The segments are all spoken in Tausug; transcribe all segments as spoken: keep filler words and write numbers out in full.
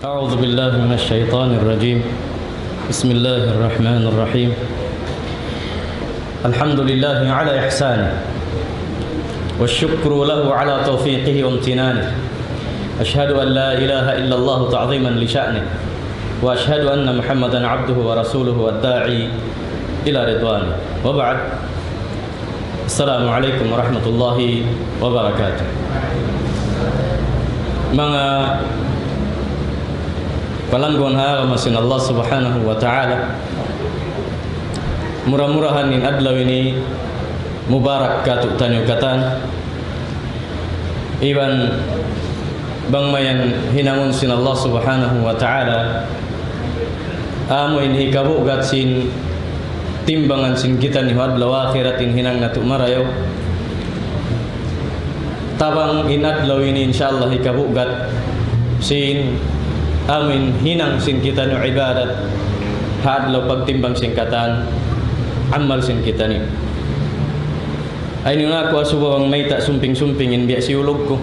أعوذ بالله من الشيطان الرجيم. بسم الله الرحمن الرحيم. الحمد لله على إحسانه، والشكر له على توفيقه وامتنانه. أشهد أن لا إله إلا الله تعظيما لشأنه، وأشهد أن محمدا عبده ورسوله الداعي إلى رضوانه. وبعد، السلام عليكم ورحمة الله وبركاته. Manga palangguan ha agama sin Allah Subhanahu wa Ta'ala, mura-murahan in adlaw ini mubarak kātu'niyu katan. Iban bang mayan hinangun sin Allah Subhanahu wa Ta'ala, amu in hikabugat sin timbangan sin kitaniyu ha adlaw akhirat in hinang natu' marayaw. Tabang in adlaw ini, insya Allah, hikabugat sin amu in hinang sin kitaniyu ibadat ha adlaw pagtimbang sin katan amal sin kitaniyu. Ay, niyu na aku asuba bang mayta' sumping-sumping in biya' siyulug ku.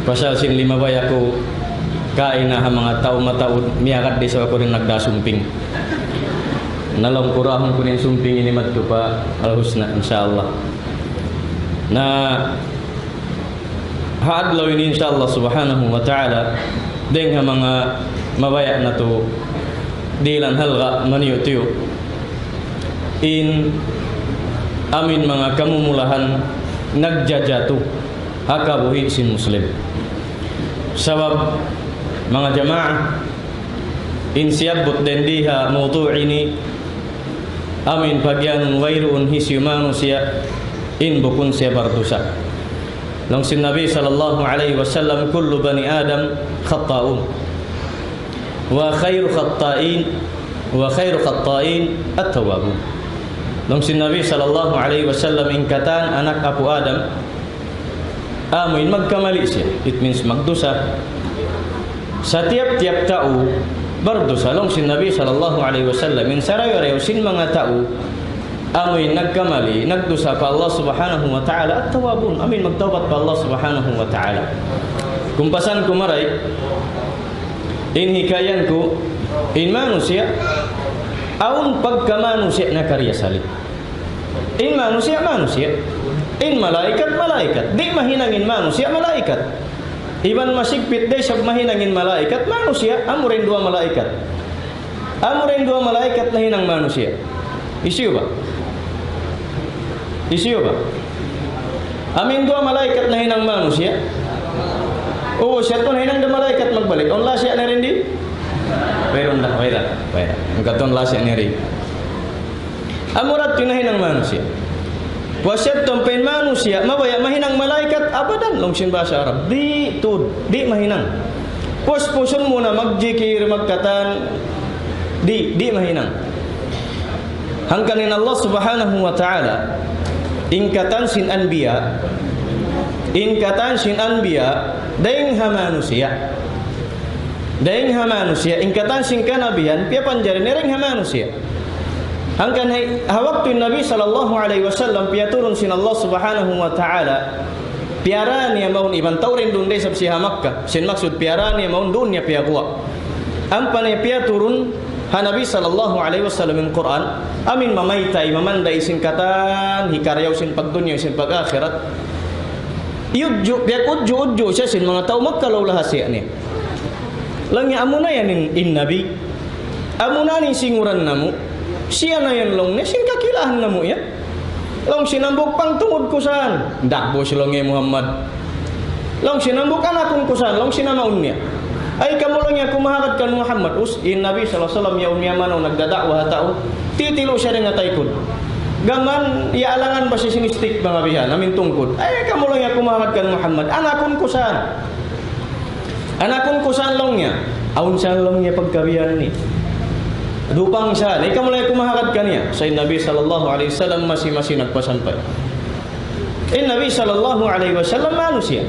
Pasal sin limabay aku kaina ha manga tau mataud, miyagad di' sa aku rin nagdasumping. Na laung ku rahun ku in sumping ini madtu pa Al-Husna, insya Allah. Na ha adlaw ini, insya Allah Subhanahu wa Ta'ala, dayng ha manga mabaya' natu' dihilan halga' maniyu'-tiyu'. In amu in manga kamumulahan nagjajatu ha kabuhi' sin Muslim. Sabab, manga jamaa, in siyabbut dayn di ha mawdu' ini, amu in pagiyanun wayruun hisiyu manusiya' in bukun siya bardusa. Laung sin Nabi sallallahu alayhi wasallam, كل بني آدم خطاؤون، وخير خطائين، وخير خطائين التوابون. Laung sin Nabi sallallahu alayhi wasallam, in katan anak apu' Adam, amu in magkamali siya. It means magdusa. Satiyap-tiyap tau bardusa. Laung sin Nabi sallallahu alayhi wasallam, in sarayaw-rayaw sin manga tau amu in nagkamali, nagdusa pa Allah Subhanahu wa Ta'ala, التوابون, amu in magtawbat pa Allah Subhanahu wa Ta'ala. Kumpasan ku mari, in hikayan ku, in manusiya', awn pagka manusiya' na kariasali. In manusiya', manusiya'. In malaikat, malaikat. Di' mahinang in manusiya', malaikat. Iban masigpit da isab mahinang in malaikat, manusiya', amura in duwa malaikat. Amura in duwa malaikat nahinang manusiya'. Hisiyu ba? Hisiyu ba? Amu in duwa malaikat nahinang manusiya'. Ubus yadtu nahinang da malaikat magbalik. Awn lasa niya na rin di'? Wayruun da, wayruun da, wayruun da. Hangkan awn lasa niya rin. Amura yadtu nahinang manusiya'. Puas yadtu ampa in manusiya', mabaya' mahinang malaikat, abadan, laung sin bahasa Arab. Di' tuud, di' mahinang. Puas-pusun mu na magjikil, magkatan, di', di' mahinang. Hangkan in Allah Subhanahu wa Ta'ala, in katan sin anbiya, in katan sin anbiya, dayng ha manusiya'. Dayng ha manusiya', in katan sin kanabihan, piyapanjari niya dayng ha manusiya'. Hangkan ha, ha waktu in Nabi sallallahu alayhi wasallam piyaturun sin Allah Subhanahu wa Ta'ala, piyarā niya mawn iban tau rin duun da isab siya ha Makkah. Sin maksud piyarā niya mawn duun niya piyaguwa'. Ampa niya piyaturun ha Nabi sallallahu alayhi wasallam in Qur'an, amu in mamayta', mamanday sin katan, hikarayaw sin pagdunya, sin pag-akhirat. Iyudju', piyag-udju'-udju' siya sin manga tau Makkah laung niya ha siya niya. Laung niya, amuna yan in, in Nabi. Amuna in singuran namu'. Siya na yan laung niya, sin kakilahan namu' yan. Laung sin hambuuk, pangtungud ku saan? Dak, bus, laung hi Muhammad. Laung sin hambuuk, anakun ku saan? Laung sin amaun niya. Ay, kamu laung niya, kumahagad kan Muhammad. Us, in Nabi sallallahu alayhi wasallam, yaun miyamanaw nagdada'wa ha tau. Titilu' siya dayn ha taykud. Gām, iyaalangan pa siya sin stick, manga bihan, amu in tungkud. Ay, kamu laung niya, kumahagad kan Muhammad. Anakun ku saan? Anakun ku saan laung niya? Awn sa laung niya pagkabihan niya. Dupang sa, na ikaw mulai kumahagad kaniya. Sa' in Nabi sallallahu alayhi wasallam masi-masi nagpasampay. In Nabi sallallahu alayhi wasallam manusiya'.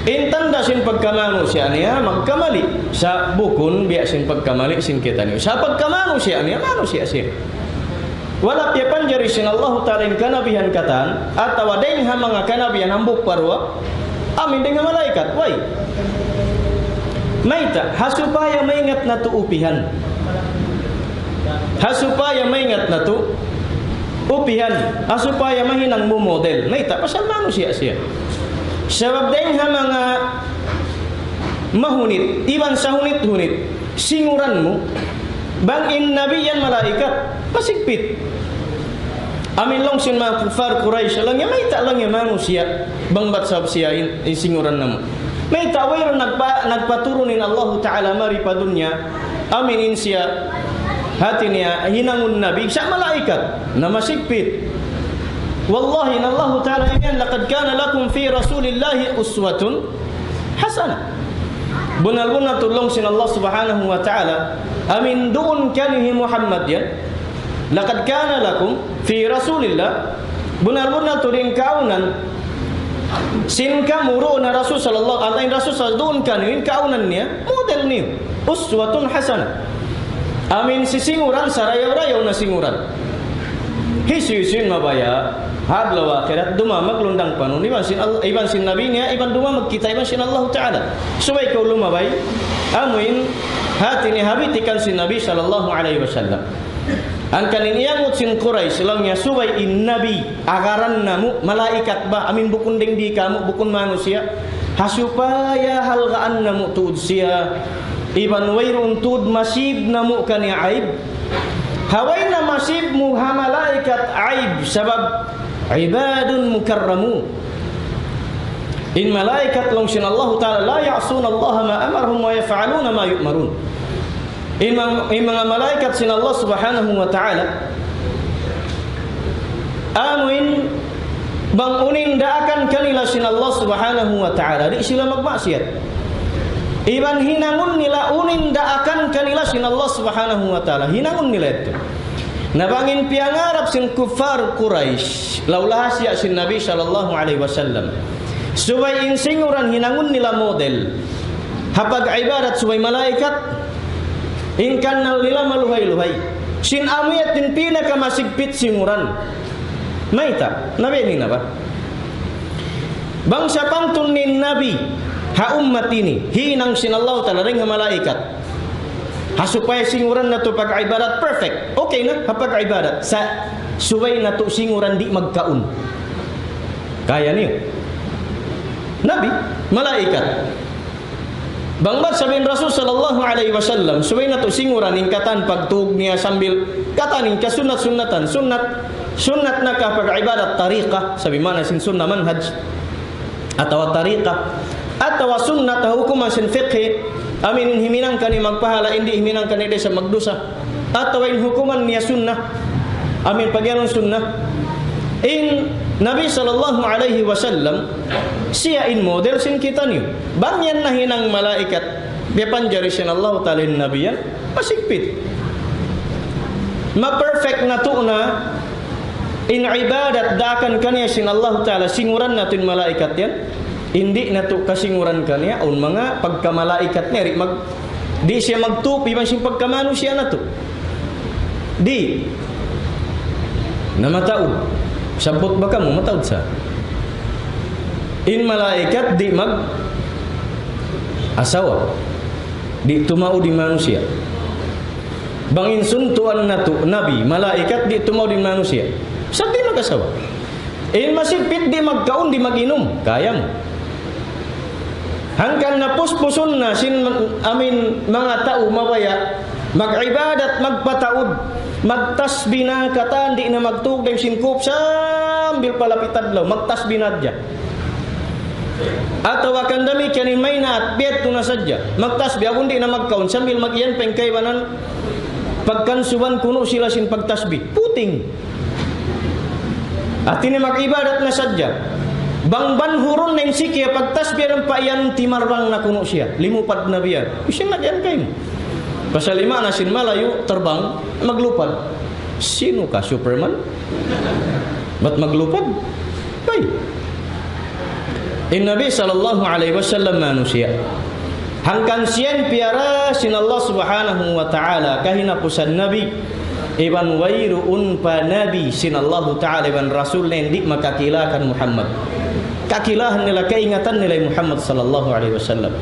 In tanda' sin pagkamanusiya' niya, magkamali. Sa' bukun biya' sin pagkamali sin kitaniyu. Sa' pagkamanusiya' niya, manusiya' siya. Wala' piyapanjari sin Allahu Ta'ala in kanabihan katan, atawa dayng ha manga kanabihan hambuuk pa duwa, amu in dayng ha malaikat, way. Mayta', ha supaya maingat natu' upihan. Ha supaya maingat natu' upihan. Ha supaya mahinang mu model. Mayta', pasal manusiya' siya. Sabab dayng ha manga mahunit, iban sahunit-hunit, singuran mu, bang in nabi yan malaikat, masigpit. Amu in laung sin manga kuffar Quraysh, laung niya mayta' laung niya manusiya', bang bat sabab siya in, in singuran namu'. Mayta' wayruun nagpa-, nagpaturun in Allahu Ta'ala mari pa dunya, amu in siya, hati niya, hinangun nabi, sa' malaikat, na masigpit. Wallahi, in Allahu Ta'ala imiyan, لقد كان لكم في رسول الله أسوة حسنة. Bunnal-bunnal tuud laung sin Allah Subhanahu wa Ta'ala, amu in duun kaniyu hi Muhammad yan. لقد كان لكم في رسول الله. Bunnal-bunnal tuud in kaawnan sin kamu duun ha Rasul sallallahu alayhi wasallam, in Rasul sallallahu duun kaniyu, in kaawnan niya, model niyu. أسوة حسنة. Amu in sisinguran, sarayaw-rayaw na singuran. Hisiyu-siyu in mabaya', ha adlaw akhirat, dumamag lundang panun, iban sin Allah, iban sin Nabi niya, iban dumamag kita, iban sin Allahu Ta'ala. Subay kaw lumabay, amu in hati niya ha bitikan sin Nabi sallallahu alayhi wasallam. Hangkan in iyangut sin Quraysh, laung niya subay in Nabi, agaran namu', malaikat ba, amu in bukun dayng di kamu', bukun manusiya'. Ha supaya halgaan namu' tuud siya. Iban wayruun tuud masib namu' kaniya aib. Ha way na masib mu ha malaikat aib, sabab عباد مكرمون. In malaikat laung sin Allahu Ta'ala, لا يعصون الله ما أمرهم ويفعلون ما يؤمرون. In mang-, in manga malaikat sin Allah Subhanahu wa Ta'ala, amu in bang unu in daakan kanila sin Allah Subhanahu wa Ta'ala, di' sila magmaksiyat. Iban hinangun nila unu in daakan kanila sin Allah Subhanahu wa Ta'ala. Hinangun nila yadtu. Na bang in piyangarap sin kuffar Quraysh, laung niya siya sin Nabi sallallahu alayhi wasallam. Subay in singuran hinangun nila model. Ha pag-ibadat subay malaikat. In kannal nila maluhay-luhay. Sin amu yadtu in pinakamasigpit singuran. Mayta', nabi ini na ba? Bang sapantun in Nabi, ha ummat ini, hinang sin Allahu Ta'ala dayng ha malaikat. Ha supaya singuran natu' pag-ibadat perfect. Okay na, ha pag-ibadat. Sa' subay natu' singuran di' magkaun. Kaya niyu? Nabi, malaikat. Bang bat sabab in Rasul sallallahu alayhi wasallam, subay natu' singuran in katan pagtug niya sambil katan in kasunnat-sunnatan, sunnat, sunnat na ka pag-ibadat tariqa, sabab maana sin sunnah manhaj, atawa tariqa, atawa sunnat ha hukuman sin fiqh, amu in himinang kaniya magpahala, in di' himinang kaniya di' sa magdusa. Atawa in hukuman niya sunnah. Amu in pagiyanun sunnah. In Nabi sallallahu alayhi wasallam, siya in model sin kitaniyu. Bang yan nahinang malaikat, piyapanjari sin Allahu Ta'ala in Nabi yan, masigpit. Ma-perfect natu' na in ibadat daakan kaniya sin Allahu Ta'ala, singuran natu' in malaikat yan. Di' natu' kasinguran kaniya, awn manga pagkamalaikat niya, di' mag-, di' siya magtupi bang sin pagkamanusiya' natu'. Di'. Na mataud. Sabbut ba kamu mataud sa? In malaikat di' mag-asawa. Di' tumaud in manusiya'. Bang in suntuan natu', nabi, malaikat, di' tumaud in manusiya'. Sa' di' mag-asawa. In masigpit di' magkaun, di' mag-inum. Kaya mu. Hangkan na puspusun na sin amu in manga tau mabaya'. Mag-ibadat, magpataud. Magtasbih na katan, di' na magtug dayng sin kup sambil palapit adlaw. Magtasbih na hadja. Atawa kan damikkiyan in maynaat, biyadtu na sadja. Magtasbih, agun di' na magkaun, sambil mag-iyan pa in kaibanan. Pagkansuban kunu' sila sin pagtasbih. Puting. Hati niya mag-ibadat na sadja. Bang banhurun na in siki, pagtasbih damikkiyan, timarbang na kunu' siya. Limupad na biya' yan. Bisan na diyan kaymu. Pasal in maana sin malayu', tarbang, maglupad. Sinu ka, Superman? Bat maglupad? Ay. In Nabi sallallahu alayhi wasallam manusiya'. Hangkan siya in piyara sin Allah Subhanahu wa Ta'ala, kahinapusan Nabi, iban wayruun pa Nabi sin Allahu Ta'ala iban Rasul na di' makakila kan Muhammad. Kakilahan nila, kaingatan nila in Muhammad sallallahu alayhi wasallam.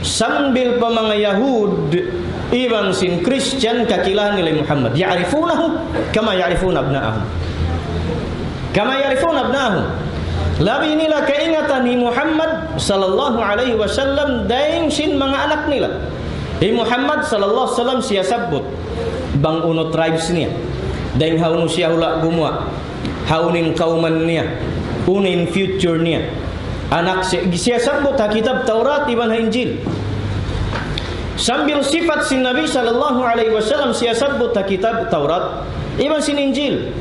Sambil pa manga Yahud, iban sin Christian, kakilahan nila in Muhammad. يعرفونه كما يعرفون أبناءهم. كما يعرفون أبناءهم. Labi nila kaingatan hi Muhammad sallallahu alayhi wasallam dayn sin manga anak nila. Hi Muhammad sallallahu alayhi wasallam siyasabbut bang unu tribes niya. Dayn hawnu siya hula' gumuwa'. Hawnu in kawman niya. Unu in future niya. Anak siya, siyasabbut ha kitab Tawrat iban ha Injil. Sambil sipat sin Nabi sallallahu alayhi wasallam siyasabbut ha kitab Tawrat iban sin Injil.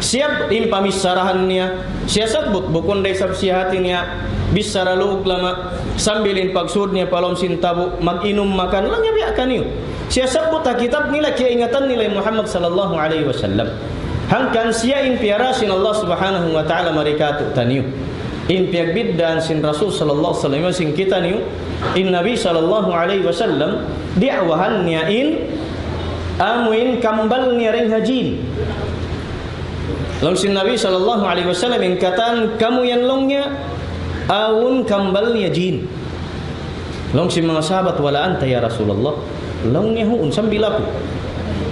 Siya in pamissarahan niya, siyasabbut bukun da isab siya hati niya, bichara luug lama', sambil in pagsud niya pa lawm sin tabu', mag-inum makan, laung niya biya' kaniyu. Siyasabbut ha kitab nila, kiyaingatan nila in Muhammad sallallahu alayhi wasallam. Hangkan siya in piyara sin Allah Subhanahu wa Ta'ala mari kātu'niyu. In piyagbiddaan sin Rasul sallallahu alayhi wasallam sin kitaniyu, in Nabi sallallahu alayhi wasallam, diya'wahan niya in, amu in kambal niya dayn ha jin. Laung sin Nabi sallallahu alayhi wasallam, in katan kamu yan laung niya, awn kambal niya jin. Laung sin manga sahabat, ولا أنت يا رسول الله؟ Laung niya, huun, sambil aku.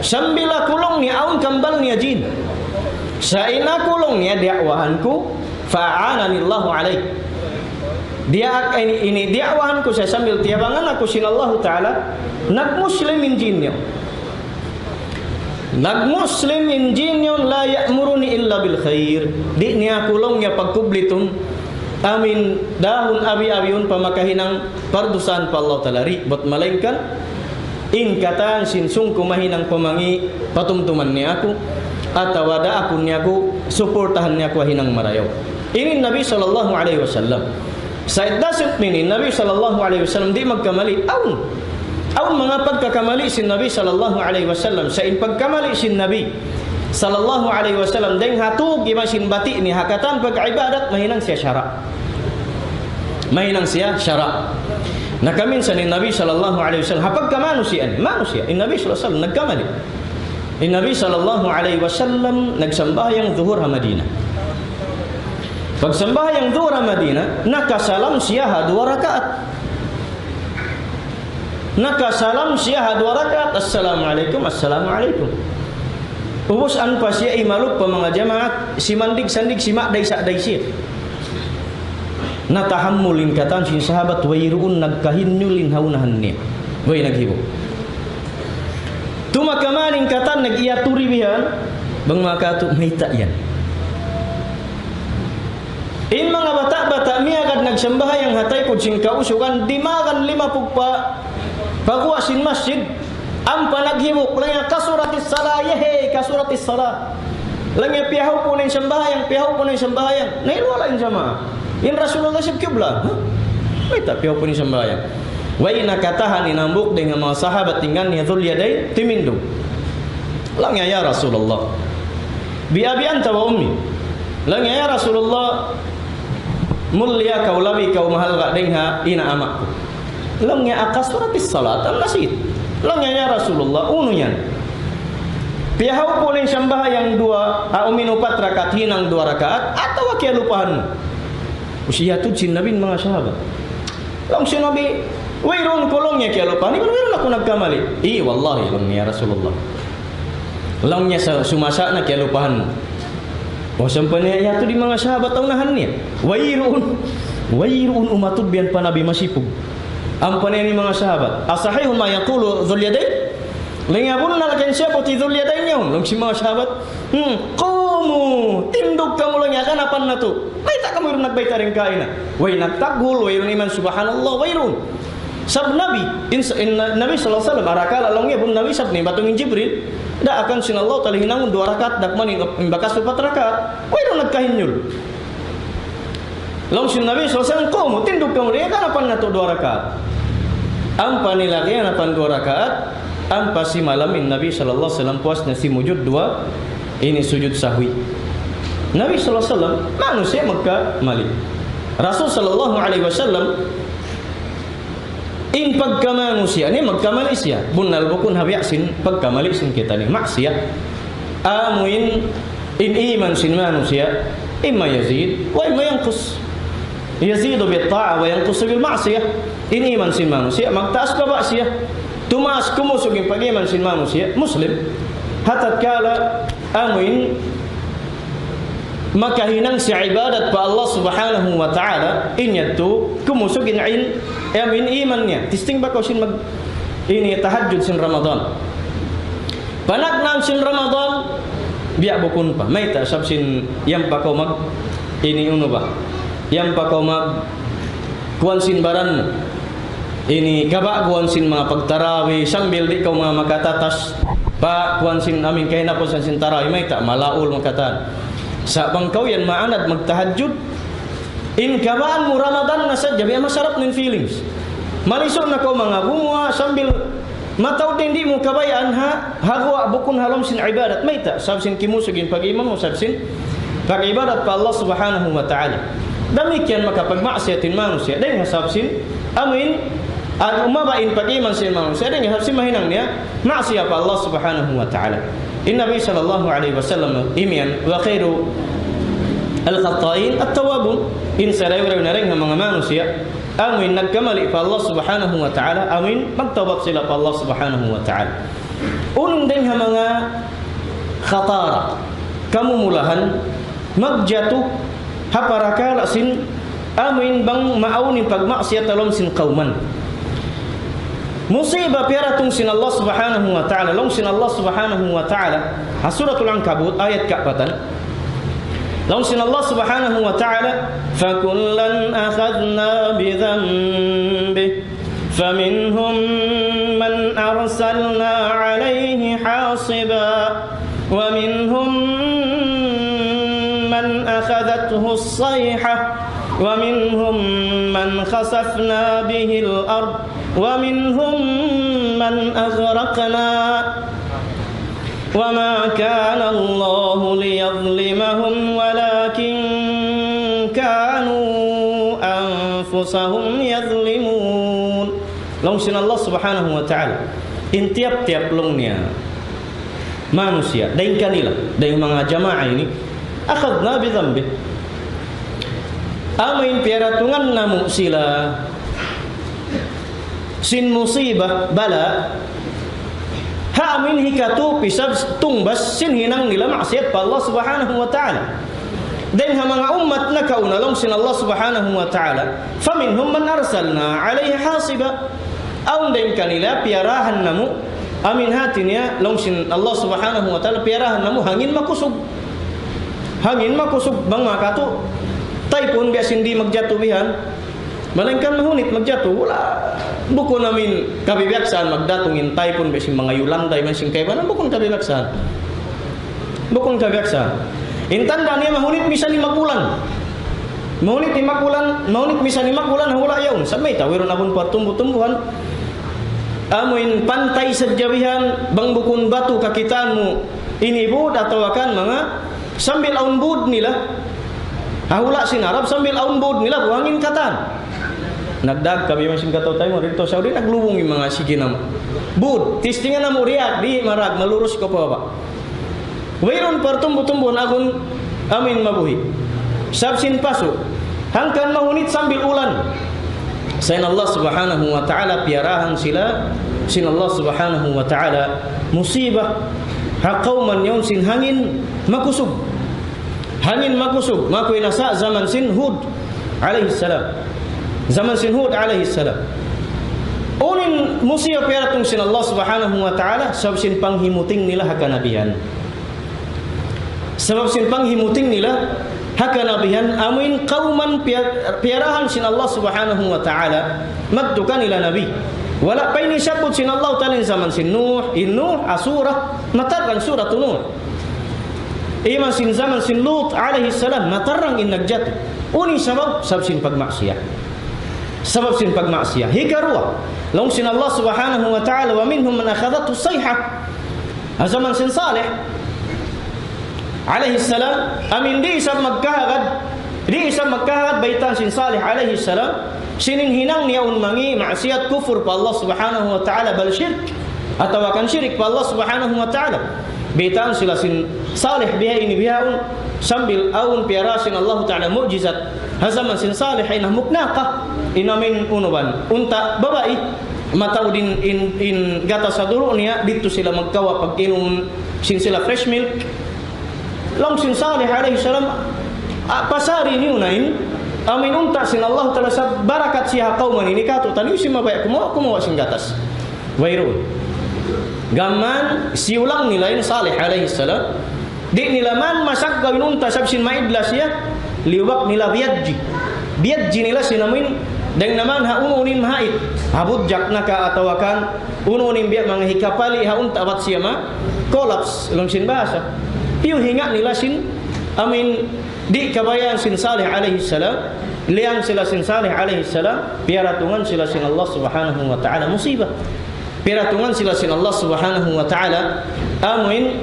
Sambil aku laung niya, awn kambal niya jin. Sa' in aku laung niya, diya'wahan ku, فأعانني الله عليه. Diya-, ini, ini, diya'wahan ku siya sambil tiyabangan aku sin Allahu Ta'ala, nagmuslim in jin niya. Nagmuslim in jin yaun, لا يأمرني إلا بالخير. Di' niya aku laung niya pagkublitun, amu in dahun abi-abiyun pa makahinang pardusahan pa Allah Ta'ala. Di', bat malaingkan, in katan sin sūng ku mahinang pamangi' patumtuman niya aku, atawa daakun niya aku, suportahan niya aku ha hinang marayaw. Ini Nabi sallallahu alayhi wasallam. Sa' it doesn't mean in Nabi sallallahu alayhi wasallam di' magkamali'. Awn. Awn manga pagkakamali' sin Nabi sallallahu alayhi wasallam. Sa' in pagkamali' sin Nabi sallallahu alayhi wasallam, dayn ha tug iban sin bati' niya, ha katan pag-ibadat, mahinang siya sara'. Mahinang siya sara'. Na kaminsan in Nabi sallallahu alayhi wasallam, ha pagkamanusiya', manusiya', in Nabi sallallahu alayhi wasallam, nagkamali'. In Nabi sallallahu alayhi wasallam, nagsambahayang duhur ha Madina. Pagsambahayang duhur ha Madina, nakasalam siya ha duwa rakaat. Nakasalam siya ha duwa rakaat, "Assalamu alaykum, assalamu alaykum." Ubus ampa siya imalup pa manga jamaat, simandig-sandig, simakday-sakday siya. Natahammul in katan sin sahabat, wayruun nagkahinyul in ha unahan niya. Way naghibu'. Tumakaman in katan nag-iyaturi bihan, bang makatu' mayta' yan. In manga bata'-bata' miyagad nagsambahayang ha taykud sin kausugan, dimagan limapug pa paguwa' sin masjid, ampa naghibu', laung niya, "Kasuratis sala, yehey, kasuratis sala." Laung niya, "Piyahaupu' na in sambahayang, piyahaupu' na in sambahayang." Nailuhala in jamaa. In Rasulullah sib kibla. Huh? Mayta' piyahaupu' na in sambahayang? Way nakatahan in hambuuk dayn ha manga sahabat, in ngan niya Dhul Yadayn, timindug. Laung niya, "Ya Rasulullah, bi abi anta wa ummi." Laung niya, "Ya Rasulullah, mulia kaw, labi kaw mahalga' dayn ha ina' ama' ku." Laung niya, "Akasuratis salat am nasit?" Laung niya, "Ya Rasulullah, unu yan? Piyahaupu' na in sambahayang duwa, aw umin upat rakaat hinang duwa rakaat, atawa kiyalupahan mu?" Ubus iyatud sin Nabi in manga sahabat. Laung sin Nabi, "Wayruun ku," laung niya, "kiyalupahan. Iban wayruun aku nagkamali'." "Ii, wallahi," laung niya, "ya Rasulullah." Laung niya, "Sa-, sumasa' na kiyalupahan mu." O, sampa niya iyatud in manga sahabat ha unahan niya. Wayruun, wayruun umatud biyan pa Nabi masipug. Ampa niya in manga sahabat, "Asahihun ma yaqulu Dhul Yadayn?" Laung niya, "Bunnal kan siyabbut hi Dhul Yadayn yaun?" Laung sin manga sahabat, "Hmm, qumu, tindug kamu," laung niya, "ganapan natu'. Mayta' kamu wayruun nagbayta' dayn kaina?" Way nagtaghul, wayruun iman, subhanallah, wayruun. Sab Nabi, in, in, Nabi sallallahu alayhi wasallam, arakala' laung niya, bun Nabi sab niya, batung in Jibril, daakan sin Allah Ta'ala hinangun duwa rakaat, dakman in, in bakas upat rakaat, wayruun nagkahinyul. Laung sin Nabi sallallahu alayhi wasallam, "Qumu, tindug kamu di ha ganapan natu' duwa rakaat." Ampa nila kiyanapan duwa rakaat, ampa simalam in Nabi sallallahu alayhi wasallam puas niya simujud duwa, ini sujud sahwi. Nabi sallallahu alayhi wasallam, manusiya' magkamali. Rasul sallallahu alayhi wasallam, in pagkamanusiya' niya, magkamali siya. Bunnal bukun ha biya' sin pagkamali sin kitaniyu. Maksiat. Amu in, in iman sin manusiya', imma yazid, wa imma yanqus. Yazidu bit ta'a wa yanqusu bil ma'siyah. In iman sin manusiya', magtaas baba' siya. Tumaas kumusug in pag-iman sin manusiya', Muslim. Ha tatkala amu in makahinang siya ibadat pa Allah Subhanahu wa Ta'ala, in yadtu kumusug in, in, amu in iman niya. Testing ba kaw sin mag, ini tahajjud sin Ramadan. Panagnaan sin Ramadan, biya' bukun pa. Mayta', sabab sin yan pa kaw mag, ini unu ba. Yan pa kaw mag, kuwan sin baran mu. Ini kaba' kuwan sin manga pagtarawi, sambil di' kaw manga makatatas. Pa kuwan sin amin kahinapusan sin tarawi, mayta', malaul makatan. Sa' bang kaw yan maanad magtahajjud, in kabaan mu Ramadan na sadja, biya' masarap in feelings. Malisu' na kaw manga gumuwa', sambil mataud in di' mu kabayaan ha, ha guwa' bukun ha lawm sin ibadat. Mayta', sabab sin kimusug in pag-iman mu, sabab sin pag-ibadat pa Allah Subhanahu wa Ta'ala. Damikkiyan makapagmaksiyat in manusiya'. Dayn ha sabab sin, amu in, at umaba in pag-iman sin manusiya'. Dayn ha sabab sin mahinang niya, maksiat pa Allah Subhanahu wa Ta'ala. In Nabi sallallahu alayhi wasallam imiyan, وخير الخطائين التوابون. In sarayaw-rayaw na dayn ha manga manusiya', amu in nagkamali pa Allah Subhanahu wa Ta'ala, amu in magtawbat sila pa Allah Subhanahu wa Ta'ala. Unu in dayn ha manga khatara, kamumulahan, magjatu, ha parakala' sin, amu in bang maawn in pagmaksiyat ha lawm sin kawman. Musiba piyaratung sin Allah Subhanahu wa Ta'ala, laung sin Allah Subhanahu wa Ta'ala, ha Suratul Ankabut, ayat kaapatan. Laung sin Allah Subhanahu wa Ta'ala, فكلا أخذنا بذنبه فمنهم من أرسلنا عليه حاصبا ومنهم من أخذته الصيحة ومنهم من خسفنا به الأرض ومنهم من أغرقنا وما كان الله ليظلمهم ولكن كانوا أنفسهم يظلمون. Laung sin Allah Subhanahu wa Ta'ala, in tiyap-tiyap laung niya manusiya', dayn kanila, dayn manga jamaa ini, أخذنا بذنبه. Amu in piyaratungan namu' sila sin musiba, bala, ha amu in hikatupi sabab tungbas sin hinang nila maksiyat pa Allah Subhanahu wa Ta'ala. Dayn ha manga ummat nakauna, laung sin Allah Subhanahu wa Ta'ala, فمنهم من أرسلنا عليه حاصبا. Awn dayn kanila piyarahan namu', amu in hati niya, laung sin Allah Subhanahu wa Ta'ala, piyarahan namu' hangin makusug. Hangin makusug, bang makatu', taypun biya' sin di' magjatu bihan. Malaingkan mahunit magjatu, wala'. Bukun amu in kabibiyaksaan magdatung in taypun biya' sin manga Yolanda, iban sin kaibanan, bukun kabibiyaksaan. Bukun kabiyaksaan. In tanda' niya mahunit misan lima bulan. Mahunit lima bulan, mahunit misan lima bulan, wala' yaun. Sa' mayta', wayruun agun partumbu-tumbuhan. Amu in pantay sadja bihan, bang bukun batu kakitaan mu, ini bud atawa kan manga sambil awn bud nila. Ha hula' sin Arab, sambil awn bud nila, buhangin katan. Nagdag kami masin kataw tayo, dito Saudi, naglubung in manga sige namu'. Bud, testingan namu' Riyadh, di' marag, malurus ka pa baba'. Wayruun partumbu-tumbuhan agun amu in mabuhi'. Sabab sin pasu'. Hangkan mahunit sambil ulan. Sa' in Allah Subhanahu wa Ta'ala, piyarahan sila sin Allah Subhanahu wa Ta'ala musiba ha kawman yaun sin hangin makusug. Hangin makusug, makuy na sa' jaman sin Hud alayhi salam. Jaman sin Hud alayhi salam. Unu in musiba piyaratung sin Allah Subhanahu wa Ta'ala, sabab sin panghimuting nila ha kanabihan. Sabab sin panghimuting nila ha kanabihan, amu in kawman piya-, piyarahan sin Allah Subhanahu wa Ta'ala, madtu kanila nabi. Wala' pa ini siyabbut sin Allah Ta'ala in jaman sin Nuh, in Nuh, ha surah, matarrang surah Nuh. Iban sin jaman sin Lut alayhi salam, matarrang in nagjatu. Unu in sabab? Sabab sin pagmaksiyat. Sabab sin pagmaksiyat. Hikaruwa, laung sin Allah Subhanahu wa Ta'ala, ومنهم من أخذته الصيحة. Ha jaman sin Salih alayhi salam, amuin di' isab magkahagad, di' isab magkahagad baytaan sin Salih alayhi salam, sin in hinang niya awn mangi' maksiyat, kufur pa Allah Subhanahu wa Ta'ala, bal shirk, atawa kan shirik pa Allah Subhanahu wa Ta'ala. Baytaan sila sin Salih biha ini bihaun, sambil awn piyara sin Allah Ta'ala mu'jizat. Ha jaman sin Salih, ay hambuuk naqa, in amuin unu ba, unta' babai, mataud in, in, in gatas ha duru' niya, didtu sila magkawa' pag-inum sin sila fresh milk. Laung sin Salih alayhi salam, "A, pasari niyu na in amuin unta' sin Allah Ta'ala, sabab barakat siya ha kawman ini, katu' taniyu sin mabaya' kumawa', kumawa' sin gatas." Wayruun. Gām siyulang nila in Salih alayhi salam. Di' nila man masaggaw in unta' sabab sin maidla siya, liyubak nila biyadji. Biyadji nila sin amuin, dayng naman ha unu-unu in mahait. Ha budjak na ka atawa kan unu-unu in biya' manga hikapali' ha unta' bat siya ma-collapse, laung sin bahasa. Piyuhinga' nila sin amuin di' kabayaan sin Salih alayhi salam, liyang sila sin Salih alayhi salam, piyaratungan sila sin Allah Subhanahu wa Ta'ala musiba. Piyaratungan sila sin Allah Subhanahu wa Ta'ala, amuin,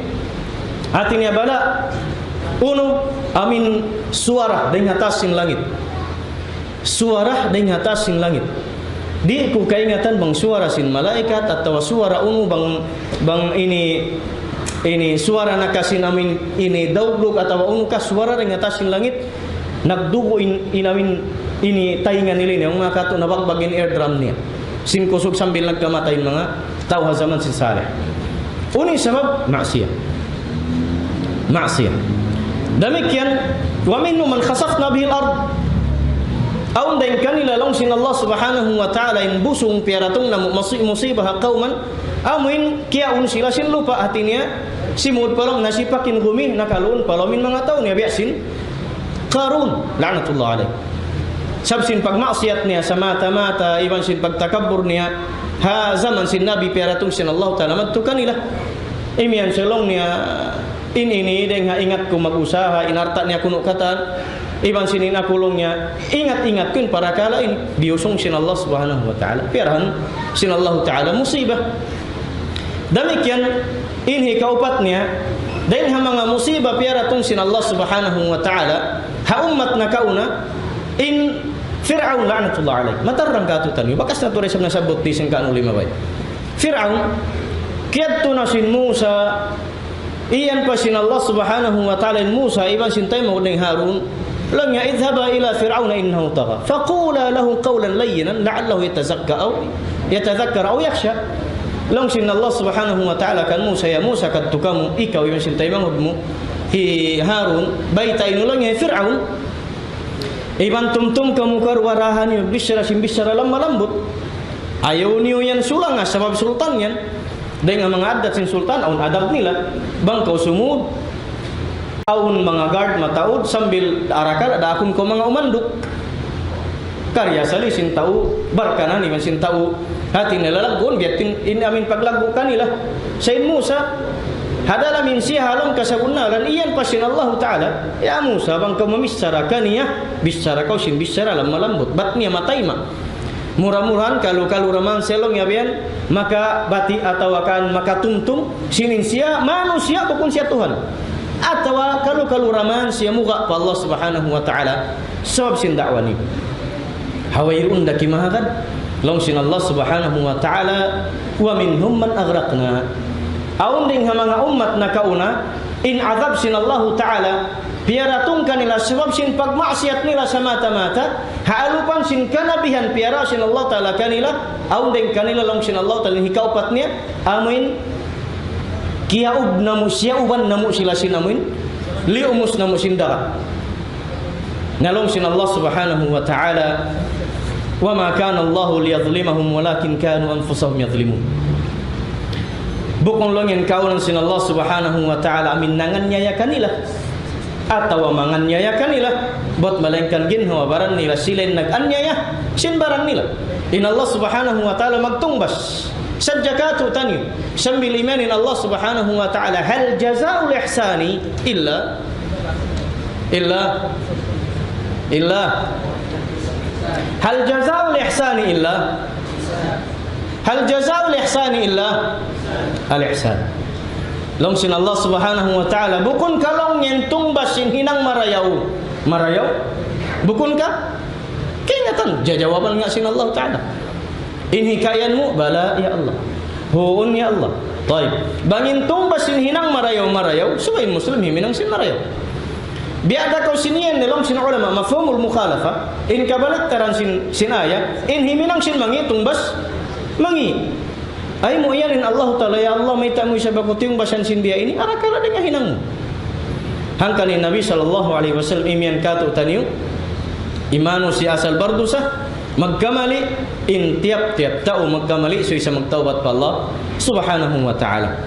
hāti niya bala', unu, amuin suwara dayng ha taas sin langit. Suwara dayng ha taas sin langit. Di' ku kaingatan bang suwara sin malaikat atawa suwara unu bang, bang ini, ini suwara na ka sin amuin ini dagluk atawa unu ka suwara dayng ha taas sin langit. Nagdugu' in, in amuin ini taynga nila ini, awn manga katu' nabagbag in eardrum niya. Sin kusug sambil nagkamatay in manga tau ha jaman sin Salih. Unu in sabab? Maksiyat. Maksiyat. Damikkiyan, ومنهم من خسفنا به الأرض. Awn dayng kanila laung sin Allah Subhanahu wa Ta'ala in busung piyaratung namu' masi-, musiba ha kawman, amuin kiyaun sila sin lupa', hāti niya, simud pa lawm, nasipak in gumi, nakaluun pa lawm in manga tau niya biya' sin Qarun, la'natullah alayh. Sabab sin pagmaksiyat niya samata-mata, iban sin pagtakabbur niya, ha jaman sin Nabi piyaratung sin Allah Ta'ala madtu kanila. Imiyan siya laung niya, in ini, dayng ha ingat ku mag-usaha, in alta' niya kunu' katan, iban sin in aku laung niya, ingat-ingat ku in parakala' ini, biyusung sin Allah Subhanahu wa Ta'ala. Piyarahan sin Allah Ta'ala musiba. Damikkiyan, in hikaupat niya, dayng ha manga musiba piyaratung sin Allah Subhanahu wa Ta'ala, ha ummat nakauna, in Fir'aun la'natullah alayh. Matarrang katu' taniyu. Bakas na tuud isab nasabbut di' sin kaanu limabay. Fir'aun, kiyadtu na sin Musa, iyan pa sin Allah Subhanahu wa Ta'ala in Musa, iban sin taymanghud niya Harun, laung niya, اذهبا إلى فرعون إنه طغى فقولا له قولا لينا لعله يتزكى أو، يتذكر أو يخشى. Laung sin Allah Subhanahu wa Ta'ala kan Musa, "Ya Musa, kadtu kamu, ikaw iban sin taymanghud mu, hi Harun, baytai niyu laung hi Fir'aun. Iban tumtum kamu karuwa, rahan niyu bichara sin bichara lamma lambut. Ayaw niyu yan sulanga sabab sultan yan." Dayng ha manga addat sin sultan, awn adab nila. Bang kaw sumud, awn manga guard mataud sambil arakala' daakun kaw manga umanduk. Karna' asal sin tau barkanan iban sin tau hāti niya lalagguun, biya' in amuin paglaggu' kanila. Sa' in Musa, ha dalam in siya ha lawm kasabunnalan, iyan pa sin Allahu Ta'ala, "Ya Musa, bang kaw mamichara kaniya, bichara kaw sin bichara lamma lambut." Bat niya matayma'. Mura-murahan kalu-kalu da man siya laung niya biya' yan, makabati' atawa kan makatumtum, sin in siya manusiya' bukun siya Tuhan. Atawa kalu-kalu da man siya muga' pa Allah Subhanahu wa Ta'ala, sabab sin da'wa niya. Ha wayruun da kimahagad, laung sin Allah Subhanahu wa Ta'ala, ومنهم من أغرقنا. Awn dayng ha manga ummat nakauna, in adab sin Allahu Ta'ala, piyaratung kanila sabab sin pagmaksiyat nila samata-mata, ha alupan sin kanabihan piyara sin Allah Ta'ala kanila, awn dayng kanila laung sin Allah Ta'ala hikaupat niya, amuin, kiyaub namu', siyauban namu' sila sin amuin, liyumus namu' sin dagat. Na laung sin Allah Subhanahu wa Ta'ala, وما كان الله ليظلمهم ولكن كانوا أنفسهم يظلمون. Bukun laung in kaunan sin Allah Subhanahu wa Ta'ala amuin nanganiyaya kanila. Atawa manganiyaya kanila. Bat malaingkan ginhawa-baran nila sila in nag-aniyaya sin baran nila. In Allah Subhanahu wa Ta'ala magtungbas. Sadja katu' taniyu, sambil imanin Allah Subhanahu wa Ta'ala, هل جزاء الإحسان إلا، إلا، إلا، هل جزاء الإحسان إلا، هل جزاء الإحسان إلا الإحسان. Laung sin Allah Subhanahu wa Ta'ala, bukun ka laung niya in tungbas sin hinang marayaw? Marayaw? Bukun ka? Kaingatan, jajawaban nga sin Allah Ta'ala. In hikayan mu, bala, ya Allah. Huun, ya Allah. Tayyib. Bang in tungbas sin hinang marayaw, marayaw, subay in Muslim himinang sin marayaw. Biya' da kaw sin yan, laung sin ulama, مفهوم المخالفة, in kabaliktaran sin, sin ayat, in himinang sin mangi', tungbas mangi'. Ay mu iyan in Allah Ta'ala, ya Allah, mayta' mu isab aku tiyungbasan sin biya' ini, arakala' dayn ha hinang mu. Hangkan in Nabi sallallahu alayhi wasallam imiyan katu' taniyu, in manusiya' asal bardusa, magkamali, in tiyap-tiyap tau magkamali, subay sa magtawbat pa Allah Subhanahu wa Ta'ala.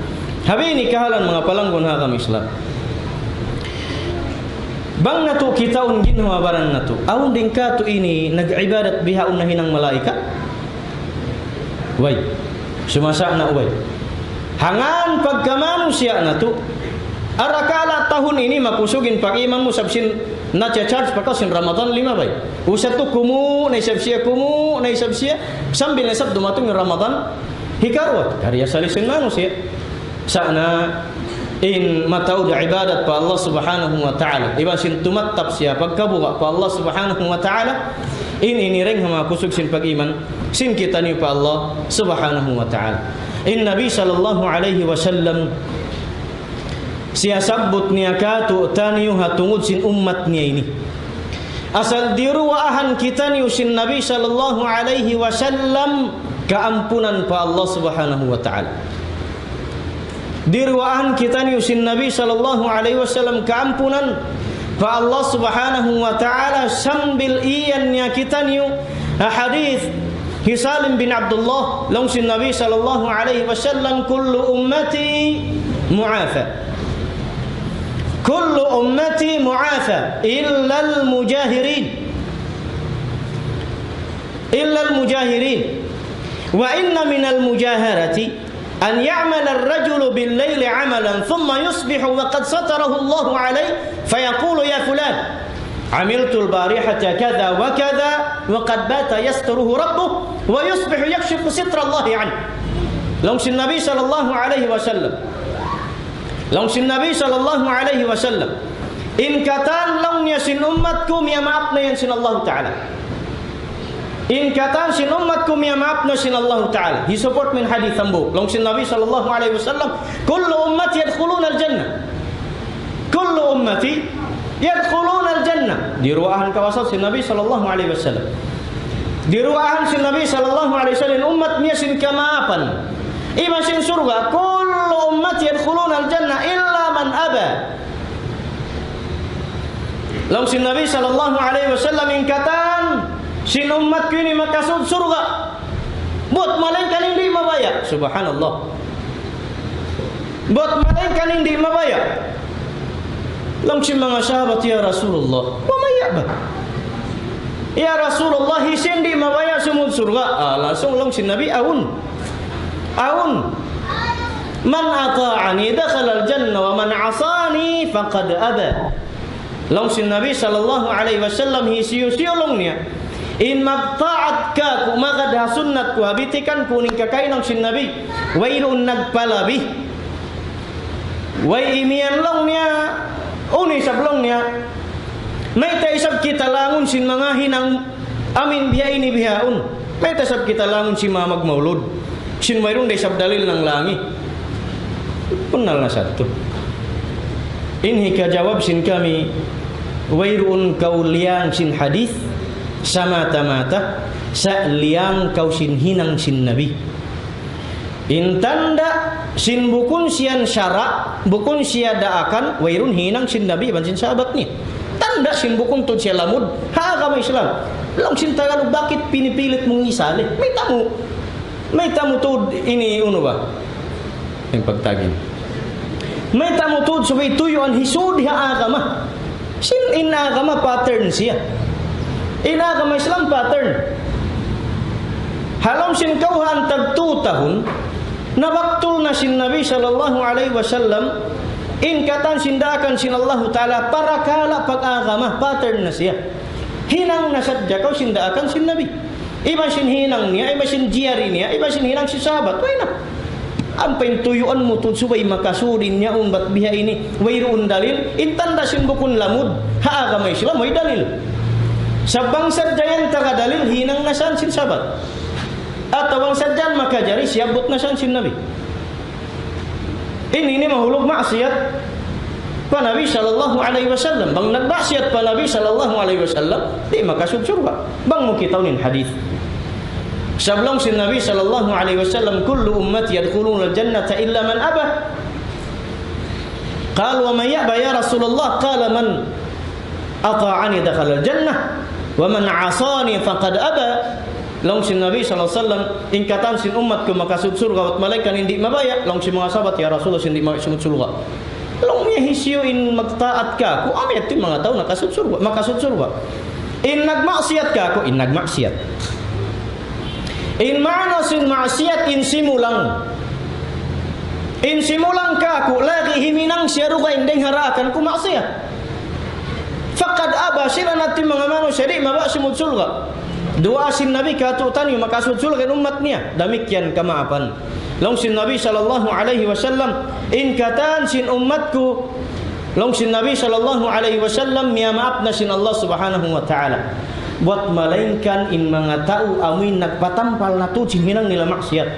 Ha bihayni kahalan manga palanggun ha agama Islam. Bang natu' kitaun ginhawa-baran natu', awn dayn katu' ini nag-ibadat bihaun nahinang malaikat? Way. Sumasa' na way. Hangkan pagka manusiya' natu', arakala' tahun ini makusug in pag-iman mu sabab sin na-charge pa kaw sin Ramadan limabay. Usatu kumu' na isab siya, kumu' na isab siya, sambil na isab dumatung in Ramadan hikaruwa. Kariya salisin manusiya'. Sa' na in mataud ibadat pa Allah Subhanahu wa Ta'ala, iban sin tumattap siya pagkabuga' pa Allah Subhanahu wa Ta'ala, in ini dayn ha manga kusug sin pag-iman sin kitaniyu pa Allah Subhanahu wa Ta'ala. In Nabi sallallahu alayhi wasallam, siyasabbut niya katu' taniyu ha tungud sin ummat niya ini. Asal diruwaahan kitaniyu sin Nabi sallallahu alayhi wasallam kaampunan pa Allah Subhanahu wa Ta'ala. Diruwaahan kitaniyu sin Nabi sallallahu alayhi wasallam kaampunan pa Allah Subhanahu wa Ta'ala sambil iyan niya kitaniyu ha hadith hi Salim bin Abdullah, laung sin Nabi sallallahu alayhi wasallam, كل أمتي معافى. كل أمتي معافى إلا المجاهرين. إلا المجاهرين. وإن من المجاهرة أن يعمل الرجل بالليل عملا ثم يصبح وقد ستره الله عليه فيقول: يا فلان، عملت البارحة كذا وكذا، وقد بات يستره ربه ويصبح يكشف ستر الله عنه. Laung sin Nabi sallallahu alayhi wasallam. Laung sin Nabi sallallahu alayhi wasallam, in katan laung niya sin ummat ku, miyamaap na yan sin Allah Ta'ala. In katan sin ummat ku, miyamaap na sin Allah Ta'ala. Hi-support mu in hadith hambuuk. Laung sin Nabi sallallahu alayhi wasallam, كل أمتي يدخلون الجنة. كل أمتي يدخلون الجنة. Diruwaahan kawasa sin Nabi sallallahu alayhi wasallam. Diruwaahan sin Nabi sallallahu alayhi wasallam ummat niya sin kamaapan iban sin surga'. كل أمتي يدخلون الجنة إلا من أبى. Laung sin Nabi sallallahu alayhi wasallam, in katan sin ummat ku ini makasud surga'. Buat malaingkan in di' mabaya'. Subhanallah. Buat malaingkan in di' mabaya'. Laung sin manga sahabat, "Ya Rasulullah, wa man ya'ba? Ya Rasulullah, hisiyu in di' mabaya' sumud surga'?" Ah, langsung laung sin Nabi, "Awn. Awn. من أطاعني دخل الجنة ومن عصاني فقد أبى." Laung sin Nabi sallallahu alayhi wasallam, hisiyu-siyu laung niya in magtaat kāku', magad ha sunnat ku, ha bitikan ku, in kakahinang sin Nabi, wayruun nagpalabi. Way imiyan laung niya, unu isab laung niya, mayta' isab kita langun sin manga hinang amin biya' ini bihaun. Mayta' isab kita langun sin manga magmaulud. Sin wayruun da isab dalil nanglangi. Bunnal na sadtu. In hikajawab sin kami, wayruun kaw liyang sin hadith, samata-mata, sa' liyang kaw sin hinang sin Nabi. In tanda' sin bukun siya sara', bukun siya daakan, wayruun hinang sin Nabi iban sin sahabat niya. Tanda' sin bukun tuud siya lamud ha agama Islam. Laung sin Tagalog, bakit pinipilit mong isali? Mayta' mu, mayta' mu tuud ini, unu ba? In pagtagin. Mayta' mu tuud subay tuyuan hisuud ha agama. Sin in agama pattern siya. In agama Islam pattern. Ha lawm sin kawhaan tag tū tahun, nabaktul na sin Nabi sallallahu alayhi wasallam, in katan sin daakan sin Allahu Ta'ala, parakala' pag-agama, pattern na siya. Hinang na sadja kaw sin daakan sin Nabi. Iban sin hinang niya, iban sin jari niya, iban sin hinang sin sahabat. Way na. Ampa in tuyuan mu tuud subay makasud in yaun bat biha ini, wayruun dalil, in tanda' sin bukun lamud, ha agama Islam, way dalil. Sa' bang sadja yan taga dalil, hinang na san sin sahabat. Atawa bang sadja yan makajari, siyabbut na san sin Nabi. Ini, ini mahulug maksiyat pa Nabi sallallahu alayhi wasallam. Bang nagmaksiyat pa Nabi sallallahu alayhi wasallam, di' makasud surga'. Bang mu kitaun in hadith. Sabab laung sin Nabi sallallahu alayhi wasallam, كل أمتي يدخلون الجنة إلا من أبى. قالوا ومن يأبى يا رسول الله؟ قال من أطاعني دخل الجنة ومن عصاني فقد أبى. Laung sin Nabi sallallahu alayhi wasallam, in katan sin ummat ku makasud surga', bat malayngkan in di' mabaya'. Laung sin manga sahabat, "Ya Rasulullah, sin di' mabaya' sumud surga'." Laung niya, "Hisiyu in magtaat kāku'?" Amu yadtu in manga tau nakasud surga', makasud surga'. In nagmaksiyat kāku', in nagmaksiyat. In maana sin maksiyat, in simulang. In simulang kāku', lagi' himinang siya dugaing dayng ha daakan ku maksiyat. فقد أبى, sila na in manga manusiya' di' mabaya' sumud surga'. Duwaa sin Nabi kātu'niyu makasud surga' in ummat niya. Damikkiyan kamaapan. Laung sin Nabi sallallahu alayhi wasallam, in katan sin ummat ku, laung sin Nabi sallallahu alayhi wasallam, miyamaap na sin Allah subhanahu wa ta'ala. Bat malayngkan in manga tau amuin nagpatampal na tuud sin hinang nila maksiyat.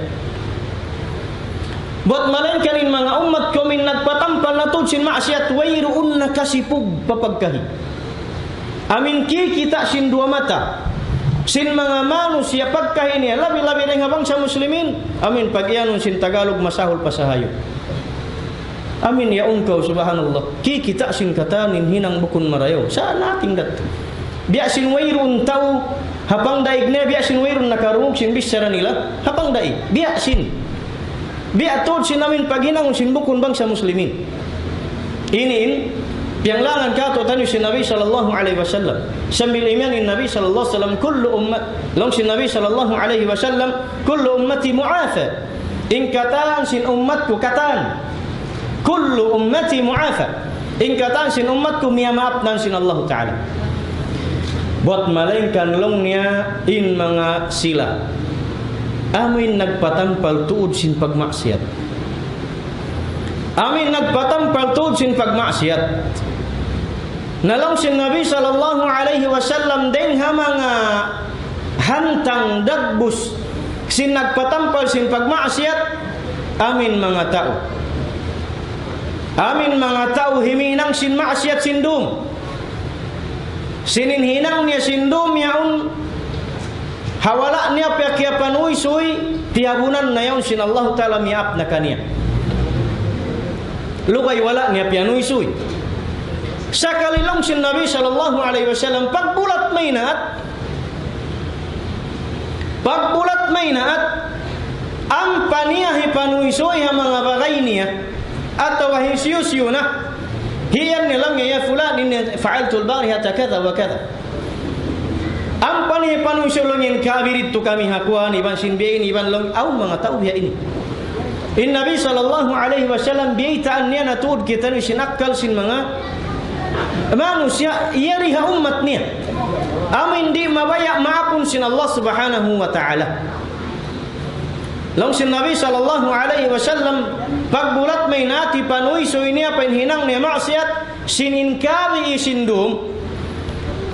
Bat malayngkan in manga ummat ku amuin nagpatampal na tuud sin maksiyat, wayruun na kasipug pa pagkahi. Amuin kikita' sin duwa mata sin manga manusiya' pagkahi niya, labi-labi dayng ha bangsa Muslimin, amuin pag-iyanun sin Tagalog masahul pa sahayu. Amuin yaun kaw, subhanallah. Kikita' sin katan in hinang bukun marayaw. Sa' nothing that. Biya' sin wayruun tau ha pangdaig niya, biya' sin wayruun nakarungug sin bichara nila ha pangdaig. Biya' sin. Biya' tuud sin amuin paghinangun sin bukun bangsa Muslimin. Ini in piyanglangan kātu'niyu sin Nabi sallallahu alayhi wasallam. Sambil imiyan in Nabi sallallahu alayhi wasallam, كل أمة, laung sin Nabi sallallahu alayhi wasallam, كل أمتي معافى. In katan sin ummat ku katan. كل أمتي معافى. In katan sin ummat ku miyamaap na sin Allahu Ta'ala. Bat malayngkan laung niya in manga sila amuin nagpatampal tuud sin pagmaksiyat. Amuin nagpatampal tuud sin pagmaksiyat. Na laung sin Nabi sallallahu alayhi wasallam, dayng ha manga hantang dagbus sin nagpatampal sin pagmaksiyat, amuin manga tau. Amuin manga tau himinang sin maksiyat sin dum. Sin in hinang niya sin dum yaun, ha wala' niya piyakiyapanuysuy, tiyabunan na yaun sin Allahu Ta'ala miyaap na kaniya. Lugay wala' niya piyanuysuy. Sakali laung sin Nabi sallallahu alayhi wasallam, pagbulat maynaat, pagbulat maynaat, ampa niya hipanuysuy ha manga bagay niya, atawa hisiyu-siyu na, hiyan niya laung niya, "Ya fulan, inni fa'altul barihata kadha wa kadha." Ampa niya hipanuysuy laung niya, "Kabi didtu kami ha kuwan, iban sin biya' ini, iban laung," awn manga tau biya' ini. In Nabi sallallahu alayhi wasallam, biyaytaan niya na tuud kitaniyu sin akkal sin manga manusiya' yari ha ummat niya. Amuin di' mabaya' maapun sin Allah subhanahu wa ta'ala. Laung sin Nabi sallallahu alayhi wasallam, pagbulat maynaat hipanuysuy niya pa in hinang niya maksiyat, sin in kabi sin dum,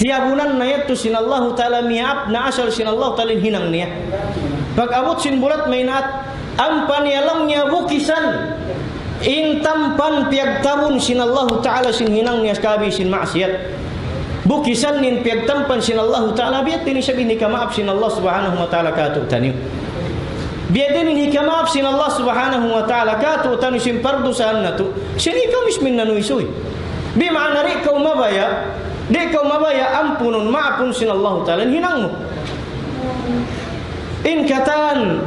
tiyabunan na yadtu sin Allahu Ta'ala, miyaap na asal sin Allahu Ta'ala in hinang niya. Pag-abut sin bulat maynaat, ampa niya laung niya bukisan in tampan piyagtabun sin Allahu Ta'ala sin hinang niya kabi sin maksiyat. Bukisan in piyagtampan sin Allahu Ta'ala, biya' diin isab in hikamaap sin Allah Subhanahu wa Ta'ala kātu'niyu. Biya' diin in hikamaap sin Allah Subhanahu wa Ta'ala kātu'niyu sin pardusahan natu', sin ikaw mismu in nanuysuy. Bima'na di' kaw mabaya', di' kaw mabaya' ampunun, maapun sin Allahu Ta'ala in hinang mu. In katan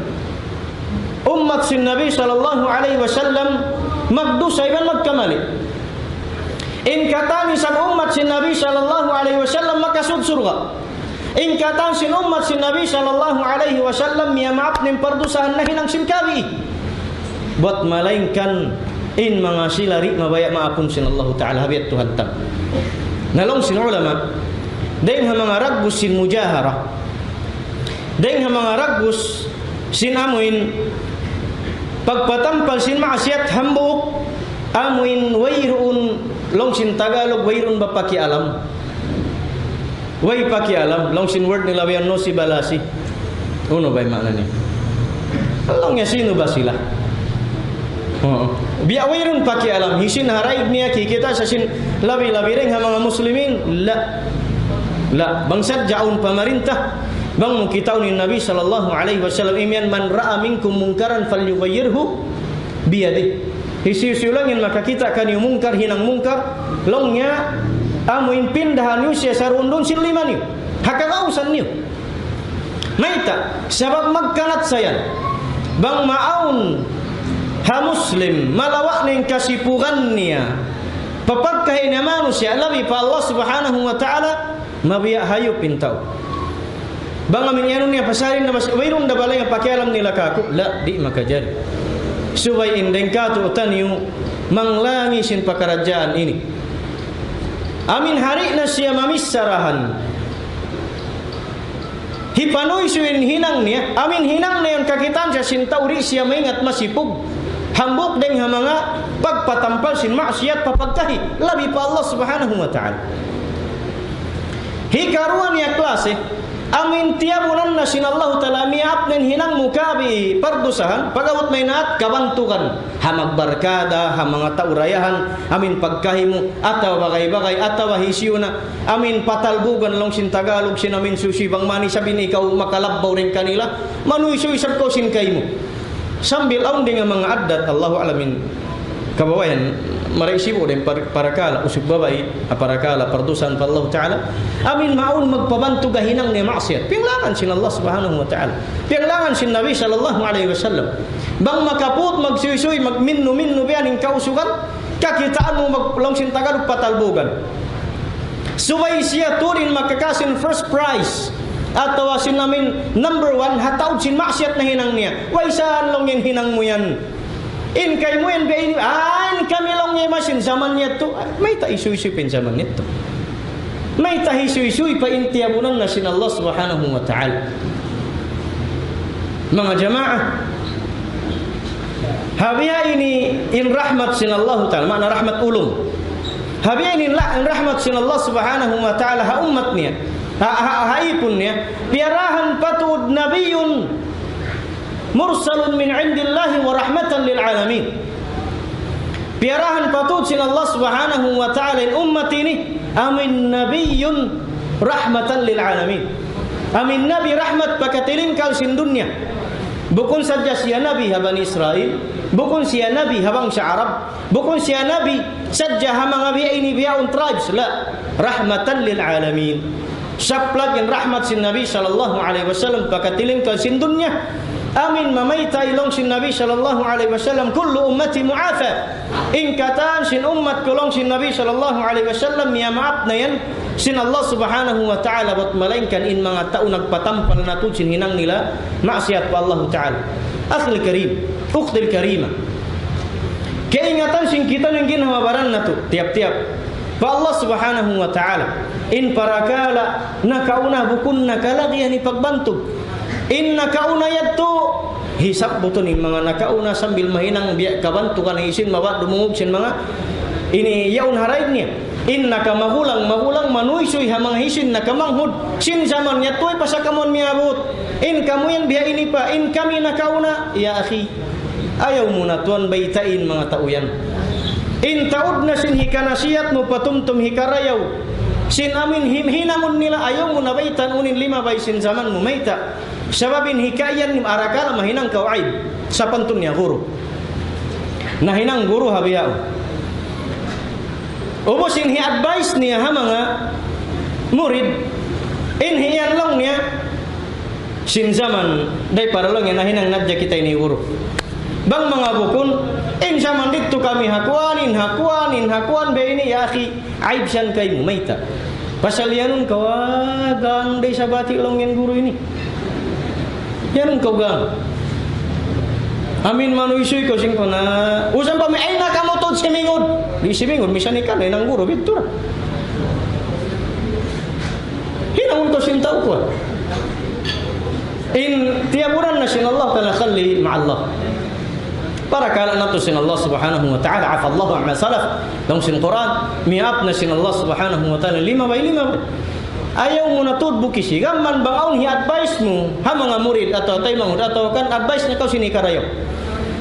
ummat sin Nabi sallallahu alayhi wasallam magdusa iban magkamali. In katan isab ummat sin Nabi sallallahu alayhi wasallam makasud surga'. In katan sin ummat sin Nabi sallallahu alayhi wasallam, miyamaap na in pardusahan nahinang sin kabi. Bat malaingkan in manga sila di' mabaya' maapun sin Allahu Ta'ala, ha biya' Tuhan ta. Na laung sin ulama, dayng ha manga ragbus sin mujahara, dayng ha manga ragbus sin amuin pagpatampal sin maksiat hambuuk, amuin wayruun, laung sin Tagalog, wayruun ba pakialam? Way pakialam, laung sin word nila, way no si balasi. Unu ba in maana niya? Laung niya, sino ba sila? Oo. Biya' wayruun pakialam, hisiyu in haraig niya, kikita' sa sin labi-labi dayng ha manga muslimin? La. La. Bang sadja awn pamarinta, bang mu kitaun in Nabi sallallahu alayhi wasallam, imiyan, من رأى منكم منكرا فليغيره بيده. Hisiyu-siyu laung in makakita' kaniyu mungkar, hinang mungkar, laung niya, amuin pindahan niyu siya saruun-duun sin lima niyu. Ha kagausan niyu. Mayta', sabab magkanat sa yan. Bang maawn ha Muslim, malawa' na in kasipugan niya, papagkahi niya manusiya', labi pa Allah Subhanahu wa Ta'ala, mabiya' hayup in tau. Bang amin iyanu niya, pasarin na mas, wayruun da balay nga pakialam nila kaku'. La, di' makajari. Subay in dayng kātu'niyu manglangi sin pakaradjaan ini. Amin hari na siya mamissarahan. Hipanuysuy in hinang niya, amin hinang niya yan kakitaan siya sin tau di' siya maingat masipug. Hambuuk dayng ha manga pagpatampal sin maksiat papagkahi, labi pa Allah Subhanahu wa Ta'ala. Hikaruwa niya klase, amin tiyabunan na sin Allahu Ta'ala, miyaap na in hinang mu kabi pardusahan, pag-abut maynaat kabantugan. Ha magbarkada, ha manga tau dayahan, amin pagkahi mu, atawa bagay-bagay, atawa hisiyu na, amin patalbugan laung sin Tagalog, sin amin suysuy bang mani sabab in ikaw makalabbaw dayn kanila, manuysuy isab kaw sin kaymu. Sambil awn dayn ha manga addat, Allahu a'lam in kababayan, maraisibu dayn par-, parakala', usug babai, ha parakala', pardusahan pa Allahu Ta'ala. Amin maawn magpabantug ha hinang niya maksiat. Piyanglangan sin Allah Subhanahu wa Ta'ala. Piyanglangan sin Nabi sallallahu alayhi wasallam. Bang makaput, magsuysuy, magminnu-minnu biya' yan in kausugan, kakitaan mu mag-, laung sin Tagalog patalbugan. Subay siya tuud in makakasin first prize, atawa sin amin number one, ha taud sin maksiat nahinang niya. Way saan laung in hinang mu yan. In kaymu yan biya' ini, ah, in kami laung niya masi in jaman niya tu. Mayta' isuysuy pa in jaman niya tu. Mayta' isuysuy pa in tiyabunan na sin Allah Subhanahu wa Ta'ala. Manga jamaa, ha biya' ini in rahmat sin Allah Ta'ala, maana rahmat ulung. Ha biya' ini in la-, in rahmat sin Allah Subhanahu wa Ta'ala ha ummat niya, ha, ha, ha ipun niya, piyarahan pa tuud nabiyyun mursalun min indillahi wa rahmatan lil alamin. Piyarahan pa tuud sin Allah Subhanahu wa Ta'ala in ummat ini, amin nabiyyun rahmatan lil alamin. Amin nabi rahmat pa katilingkal sin dunya. Bukun sadja siya nabi ha Bani Israil, bukun siya nabi ha bangsa Arab, bukun siya nabi sadja ha manga biya' ini biya' un tribes, la, rahmatan lil alamin. Saplag in rahmat sin Nabi sallallahu alayhi wasallam pa katilingkal sin dunya. Amin mamayta' laung sin Nabi sallallahu alayhi wasallam, كل أمتي معافى. In katan sin ummat ku laung sin Nabi sallallahu alayhi wasallam, miyamaap na yan sin Allah Subhanahu wa Ta'ala, bat malaingkan in manga tau nagpatampal na tuud sin hinang nila maksiat pa Allahu Ta'ala. Akhil karim, ukhtil karima. Kaingatan sin kita in ginhawa-baran natu', tiyap-tiyap. Pa Allah Subhanahu wa Ta'ala. In parakala' nakauna bukun na kalagihan hipagbantug. In nakauna yadtu, hisabbutun in manga nakauna sambil mahinang biya' kabantugan hisiyu in mabaya' dumungug sin manga ini yaun ha daig niya. In nakamagulang-magulang manuysuy ha manga hisiyu in nakamanghud. Sin jaman yadtu ay pa sa kamu miyabut. In kamu yan biya' ini pa, in kami nakauna, ya akhi. Ayaw mu na tuwan baytai in manga tau yan. In taud na sin hikanasihat mu patumtum hikarayaw sin amin him-, hinangun nila, ayaw mu na baytan unu in limabay sin jaman mu, mayta'? Sabab in hikaiyan arakala' mahinang kaw aib sapantun niya guru. Nahinang guru ha bihaun. Ubus in hi-advise niya ha manga murid, in hi-, iyan laung niya, sin jaman, dayng para laung niya nahinang na hadja kita ini guru. Bang manga bukun, in jaman didtu kami ha kuwan, in ha kuwan, in ha kuwan, biya' ini, ya akhi, aib siyan kaymu, mayta'? Pasal iyanun kaw, ah, gang da isab bati' laung yan guru ini. Iyanun kaw gang. Amin manuysuy kaw sin kaw na. Usang pa mi, ay, na kamu tuud simingud. Di' simingud, misan ikaw na hinang guru, bitu' ra. Hinangun kaw sin tau kaw. In tiyaburan na sin Allah Ta'ala, خلي مع الله. Parakala' natu' sin Allah Subhanahu wa Ta'ala, عفا الله عما سلف. Laung sin Qur'an, miyaap na sin Allah Subhanahu wa Ta'ala, limabay, limabay. Ayaw mu na tuud bukisi. Gam mayan bang awn hi-advice mu ha manga murid atawa taymanghud atawa kan advice na kaw sin hikarayaw.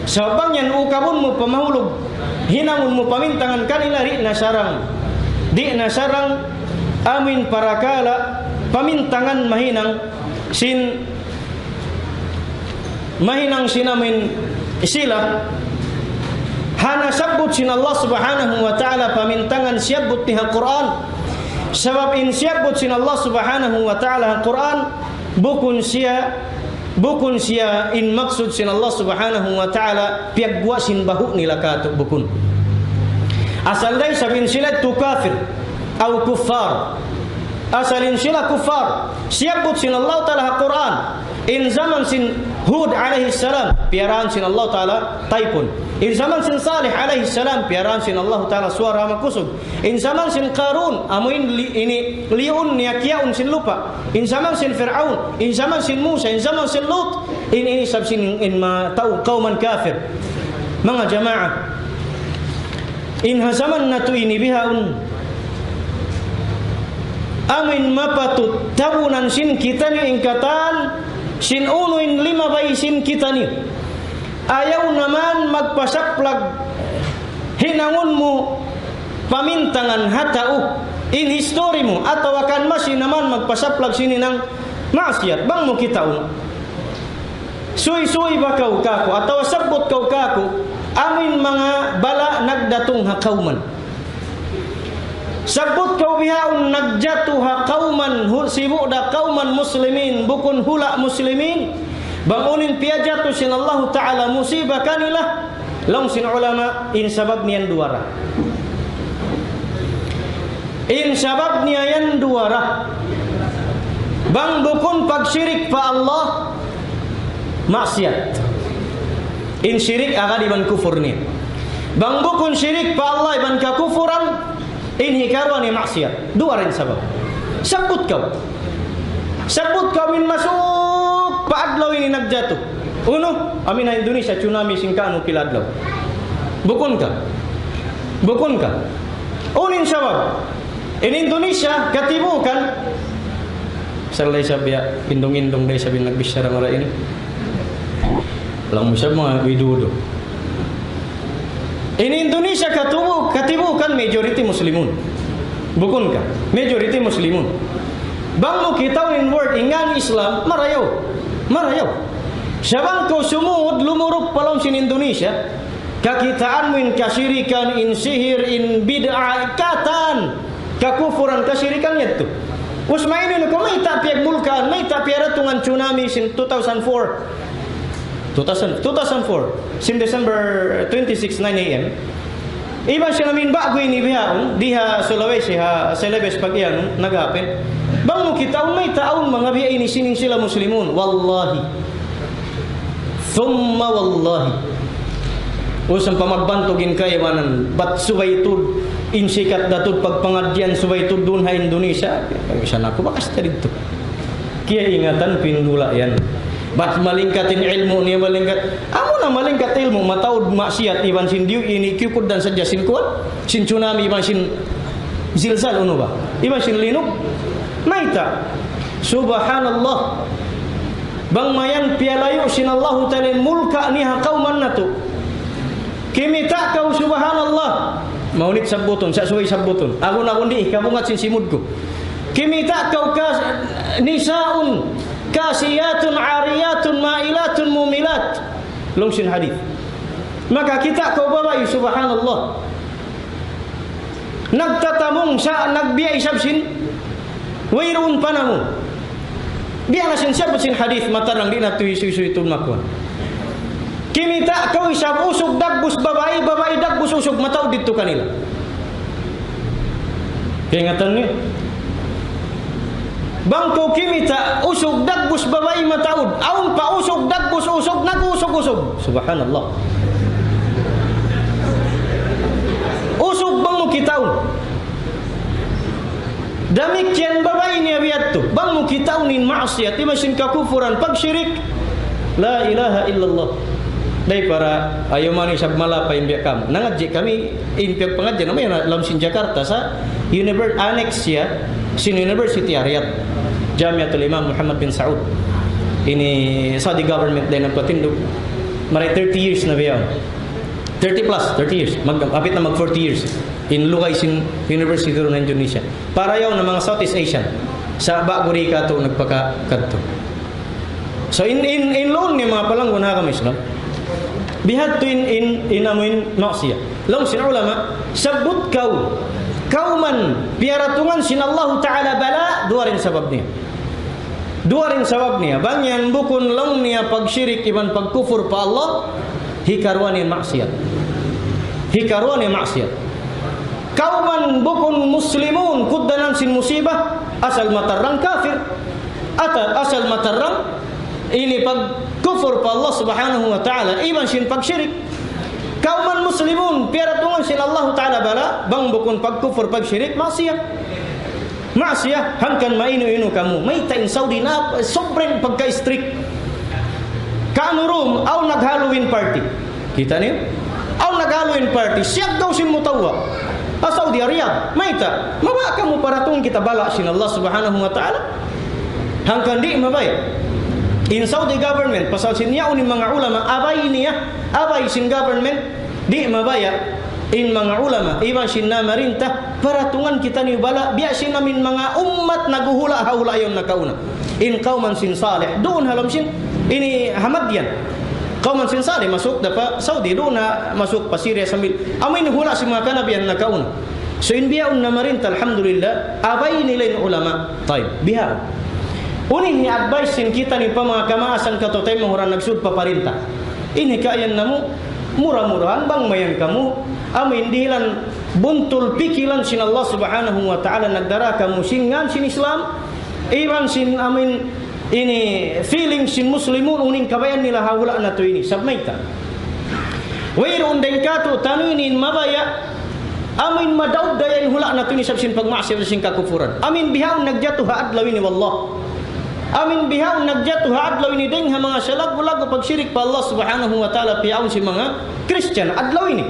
Sabab bang yan ukabun mu pa mahulug, hinangun mu pamintangan kanila, di' na sarang. Di' na sarang amuin parakala' pamintangan mahinang sin mahinang sin amuin sila, ha nasabbut sin Allah Subhanahu wa Ta'ala pamintangan siyabbut niya ha Qur'an. Sabab in siyabbut sin Allah Subhanahu wa Ta'ala ha Qur'an, bukun siya, bukun siya in maksud sin Allah Subhanahu wa Ta'ala, piyagguwa' sin bahu' nila katu', bukun. Asal da isab in sila tu kafir, aw kuffar. Asal in sila kuffar. Siyabbut sin Allah Ta'ala ha Qur'an. In jaman sin Hud alayhi salam, piyaraan sin Allah Ta'ala taypun. In jaman sin Salih alayhi salam, piyaraan sin Allah Ta'ala suwara makusug. In jaman sin Qarun, amuin li-, ini, liyun niya kiyaun sin lupa'. In jaman sin Fir'aun, in jaman sin Musa, in jaman sin Lut, in, ini isab sin in ma-, tau, kawman kafir. Manga jamaa, in ha jaman natu' ini bihaun, amuin mapatut tabunan sin kitaniyu in katan, sin unu in limabay sin kitaniyu. Ayaw na man magpasaplag hinangun mu pamintangan ha tau in history mu, atawa kan masi na man magpasaplag sin hinang maksiyat. Bang mu kitaun, suysuy ba kaw kaku', atawa sabbut kaw kaku', amuin manga bala' nagdatung ha kawman. Sabbut kaw bihaun nagjatu ha kawman, hu-, sibu' da kawman muslimin, bukun hula' muslimin. Bang unu in piyajatu sin Allahu Ta'ala musiba kanila, laung sin ulama, in sabab niya yan duwa ra. In sabab niya yan duwa ra. Bang bukun pagshirik pa Allah, maksiyat. In shirik agad iban kufur niya. Bang bukun shirik pa Allah iban kakufuran, in hikaruwa niya maksiyat. Duwa ra in sabab. Sabbut kaw. Sabbut kaw in masuk pa adlaw ini nagjatu. Unu, amuin ha Indonesia, tsunami sin kaunu pila adlaw. Bukun ka. Bukun ka. Unu in sabab. In Indonesia, katibuukan. Sa' lay sabiya, indung-indung day sabi nagbichara mara ini. Laung mu sa manga widudu. In Indonesia katubu-, katibuukan majority Muslimun. Bukun ka? Majority Muslimun. Bang mu kitaun in world, in ngan Islam, marayaw. Marayaw. Sa' bang kaw sumud, lumuruk pa lawm sin Indonesia, kakitaan mu in kashirikan, in sihir, in bid'ah, katan, kakufuran, kashirikan yadtu. Us mainu na kaw, mayta' piyagmulkaan, mayta' piyaratungan tsunami sin two thousand four. Two thousand, two thousand four, sin December twenty-six, nine A M. Iban sin amuin ba'gu ini bihaun, di ha Sulawesi, ha Celebes pag-iyanun, nag-happen. Bang mu kitaun mayta' awn manga biya' ini sin sila Muslimun. Wallahi. Thumma wallahi. Usan pa magbantug in kaibanan, bat subay tuud, in sikat da tuud pagpangadjian subay tuud duun ha Indonesia. Ay, sa' na aku bakas ta didtu. Kiyaingatan pin hula' yan. Bat malingkat in ilmu' niya, malingkat. Amu na malingkat ilmu', mataud maksiyat iban sin diyu ini kiyukuddan sadja sin kuwan, sin tsunami iban sin zilzal unu ba. Iban sin linug. Mayta'. Subhanallah. Bang mayan piyalayu' sin Allahu Ta'ala in mulka' niya ha kawman natu'. Kimita' kaw, subhanallah. Mahunit sabbutun, sa' subay sabbutun. Agun-agun di', kabungat sin simud ku. Kimita' kaw kas-, نساء كاسيات عاريات مائلات مميلات. Laung sin hadith. Makakita' kaw babai, subhanallah. Nagtatamung sa' nagbiya' isab sin wayruun panamu. Biya' na sin sabbut sin hadith, matarang di' natu' hisuy-suy tuud makuan. Kimita' kaw isab usug dagbus babai, babai dagbus usug, mataud didtu kanila. Kaingatan niyu? Bang kaw kimita' usug dagbus babai mataud, awn pa usug dagbus usug, nag-usug-usug. Subhanallah. Usug bang mu kitaun. Damikkiyan babai niya biya' yadtu. Bang mu kitaun in maksiyat, iban sin kakufuran, pagshirik. La ilaha illallah. Dayn para, ayaw man isab malapa in biya' kamu. Nangadji' kami, in piyagpangadji' namu' yan, ha lawm sin Jakarta, sa univer-, annex siya sin University ha Riyadh. Jamiatul Imam Muhammad bin Saud. Ini Saudi government dayn nagpatindug. Maray thirty years na biya' yan. Thirty plus, thirty years. Mag-, hapit na mag forty years. In lugay sin university duun ha Indonesia. Parayaw na manga Southeast Asian. Sa' ba'gu di katu' nagpakakadtu. So in, in, in laung niya, manga palanggun ha agama Islam. Bihadtu in, in, in amuin maksiyat. Laung sin ulama, sabbut kaw, kaw man piyaratungan sin Allahu Ta'ala bala', duwa da in sabab niya. Duwa da in sabab niya. Bang yan bukun laung niya pagshirik iban pagkufur pa Allah, hikaruwa niya maksiyat. Hikaruwa niya maksiyat. Kaw man bukun muslimun, kugdanan sin musiba, asal matarrang kafir. Ata-, asal matarrang ini pagkufur pa Allah Subhanahu wa Ta'ala, iban sin pagshirik. Kaw man muslimun, piyaratungan sin Allah Ta'ala bala', bang bukun pagkufur, pagshirik, maksiyat. Maksiyat, hangkan mainu-inu kamu. Mayta' in Saudi na, sobra in pagka-strict. Kanurum, awn nag-Halloween party. Kita' niyu? Awn nag-Halloween party. Siyaggaw sin mutawwa. Ha Saudi Arabia. Mayta'? Mabaya' kamu paratungan kita bala' sin Allah Subhanahu wa Ta'ala. Hangkan di' mabaya'. In Saudi government, pasal sin yaun in manga ulama, abay niya, abay sin government, di' mabaya'. In manga ulama, iban sin namarinta, paratungan kitaniyu bala', biya' sin amuin manga ummat naghuhula' ha hula' yaun nakauna. In kawman sin Salih, duun ha lawm sin, ini ha Madyan. Kawman sin Salih, masuuk da pa Saudi, duun na masuuk pa Syria sambil. Amuin hula' sin manga kanabihan nakauna. So in bihaun namarinta, alhamdulillah, abay nila in ulama. Tayyib, bihaun. Unu in advice sin kitaniyu pa manga kamaasan katu' taymanghud nagsud pa parinta. Ini kayan namu', mura-murahan bang mayan kamu, amuin dihilan buntul pikilan sin Allah Subhanahu wa Ta'ala nagdara kamu sin ngan sin Islam, iban sin amuin ini feeling sin Muslimun unu in kabayaan nila ha hula' natu' ini. Sabab mayta'? Wayruun dayn katu' taniyu ini in mabaya', amuin madaud da yan hula' natu' ini sabab sin pagmaksiyat sin kakufuran. Amuin bihaun nagjatu ha adlaw ini, wallah. Amuin bihaun nagjatu ha adlaw ini dayng ha manga salaggu'-laggu' pagshirik pa Allah Subhanahu wa Ta'ala, bihaun sin manga Christian adlaw ini.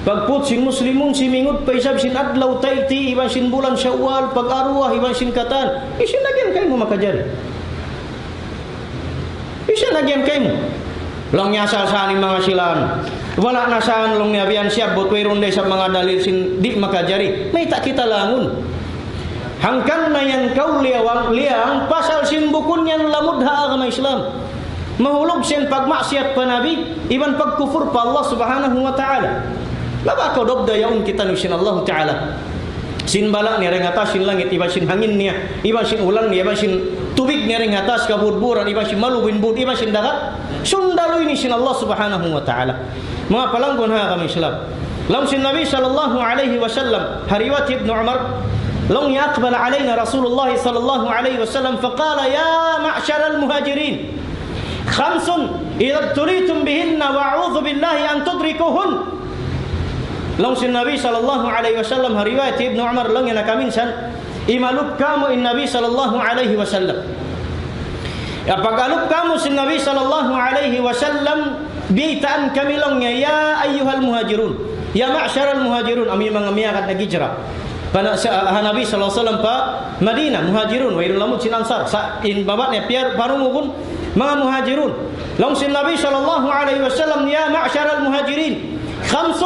Pagput sin Muslimun, simingud pa isab sin adlaw tayti', iban sin bulan Shawwal, pag-arwah, iban sin katan. Hisiyu in nagiyan kaymu makajari? Hisiyu in nagiyan kaymu? Laung niya asal sa in manga silan. Wala' na sa laung niya biyan siya, but wayruun da isab manga dalil sin di' makajari. Mayta' kita langun? Hangkan na yan kaw liyawang, liyang, pasal sin bukun yan lamud ha agama Islam. Mahulug sin pagmaksiyat pa Nabi, iban pagkufur pa Allah Subhanahu wa Ta'ala. Mabaya' kaw dugda yaun kitaniyu sin Allah Ta'ala. Sin bala' niya dayn ha taas sin langit, iban sin hangin niya, iban sin ulan niya, iban sin tubig niya dayn ha taas kabudburan, iban sin malubu in bud, iban sin dagat. Sundalu ini sin Allah Subhanahu wa Ta'ala. Manga palanggun ha agama Islam. Laung sin Nabi sallallahu alayhi wasallam, ha riwayat Ibnu Umar, laung niya أقبل علينا رسول الله صلى الله عليه وسلم فقال يا معشر المهاجرين خمس إذا ابتليتم بهن وأعوذ بالله أن تدركوهن. Laung sin Nabi sallallahu alayhi wasallam, ha riwayat Ibnu Umar, laung niya nakaminsan, imalup kamu in Nabi sallallahu alayhi wasallam. Ya, pag-alup kamu sin Nabi sallallahu alayhi wasallam, biyaytaan kami laung niya, يا أيها المهاجرون، يا معشر المهاجرون, amu in manga miyagad naghijra. Pana-, sa-, ha Nabi sallallahu alayhi wasallam pa Madina, muhajirun, wayruun lamud sin ansar. Sa' in baba' niya, piyar-, parungugun, manga muhajirun. Laung sin Nabi sallallahu alayhi wasallam, يا معشر المهاجرين، خمس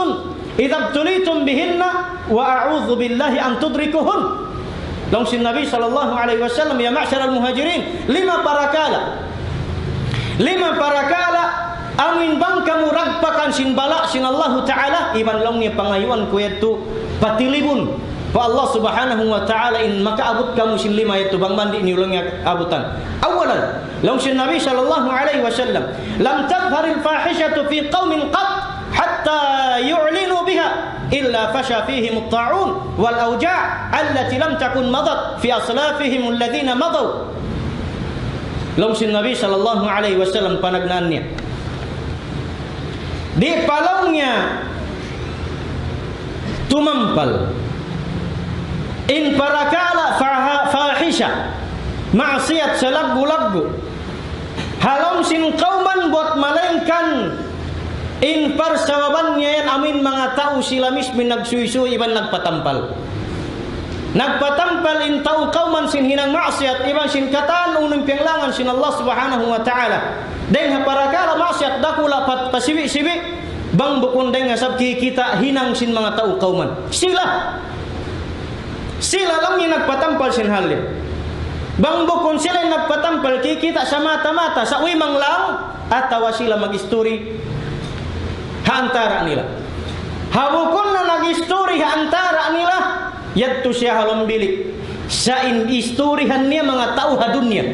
إذا ابتليتم بهن وأعوذ بالله أن تدركوهن. Laung sin Nabi sallallahu alayhi wasallam, يا معشر المهاجرين, lima parakala'. Lima parakala', amuin bang kamu ragpakan sin bala' sin Allahu Ta'ala, iban laung niya pangayuan ku yadtu, patilibun pa Allah Subhanahu wa Ta'ala in makaabut kamu sin lima yadtu, bang man di' niyu laung niya abutan. Awalan, laung sin Nabi sallallahu alayhi wasallam, لم تظهر الفاحشة في قوم قط حتى يعلنوا بها. إلا فشى فيهم الطاعون والأوجاع التي لم تكن مضت في أسلافهم الذين مضوا. Laung sin Nabi sallallahu alayhi wasallam panagnaan niya. Di' pa laung niya tumampal in parakala' faha-, fahisha, maksiyat salaggu'-laggu'. Ha lawm sin kawman buwat malaingkan in parsababan niya yan amuin manga tau sila mismu in nagsuysuy iban nagpatampal. Nagpatampal in tau kawman sin hinang maksiyat iban sin katan unu in piyanglangan sin Allah Subhanahu wa Ta'ala. Dayng ha parakala' maksiyat dakula' pa-, pasibi'-sibi', bang bukun dayng ha sabab kikita' hinang sin manga tau kawman. Sila. Sila laung niya nagpatampal sin hal yan. Bang bukun sila in nagpatampal, kikita' sa mata-mata, sa' way manglang, atawa sila mag-isturi ha antara' nila. Ha bukun na nag-isturi ha antara' nila, yadtu siya ha lawm bilik. Sa' in isturihan niya manga tau ha dunya.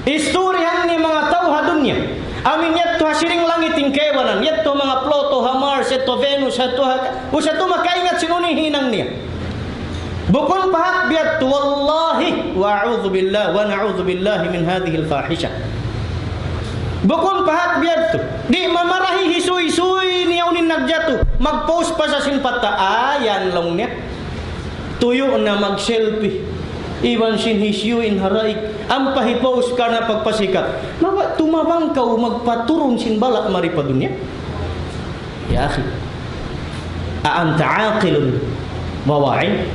Isturihan niya manga tau ha dunya. Amuin yadtu ha siring langit in kaibanan. Yadtu manga Pluto, ha Mars, yadtu Venus, yadtu ha, usatu makaingat sin unu in hinang niya. Bukun pahat biya' yadtu, wallahi, wa a'udhu billah, wa na'udhu billahi min hadhihi al-fahisha. Bukun pahat biya' yadtu. Di' mamarahi hisuy-suy niya unu in nagjatu. Mag-post pa sa sin patta'. Ah, yan laung niya. Tuyu' na mag-selfie. Iban sin hisiyu in haraik. Ampa hi-post karna' pagpasikat. Mabaya' tumabang kaw magpaturun sin bala' mari pa dunya. يا أخي، أأنت عاقل وواعي؟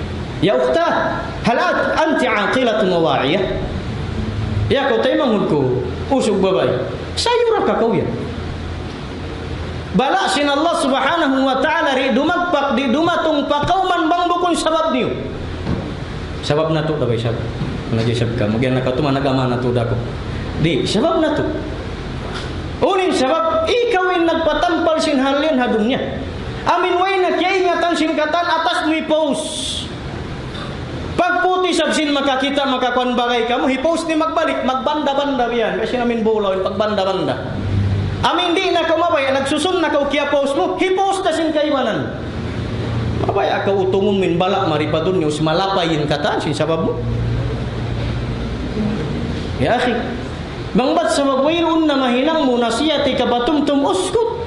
يا أختاه، هل أنت عاقلة وواعية؟ Ya kaw taymanghud ku, usug babai. Sayura ka kaw yan. Bala' sin Allah Subhanahu wa Ta'ala di' dumagpak, di' dumatung pa kawman bang bukun sabab niyu. Sabab natu' da ba isab? Nag-isab ka, magiyan na ka tuman nag-ama natu' da aku. Di', sabab natu'. Unu in sabab, ikaw in nagpatampal sin hal yan ha dunya. Amuin way na kiyaingatan sin katan atas mu hi-post. Pagputi isab sin makakita', makakuan bagay kamu, hi-post niya magbalik, magbanda-banda biya' yan. Kasi amuin bulaw, pagbanda-banda. Amuin di' na kaw mabaya', nagsusun na kaw kiya-post mu, hi-post na sin kaibanan. Mabaya' kaw utungun mu in bala' mari pa dunya, us malapay in katan, sin sabab mu. Ya akhi. Bang bat sabab wayruun na mahinang mu nasiyati ka patumtum, uskut.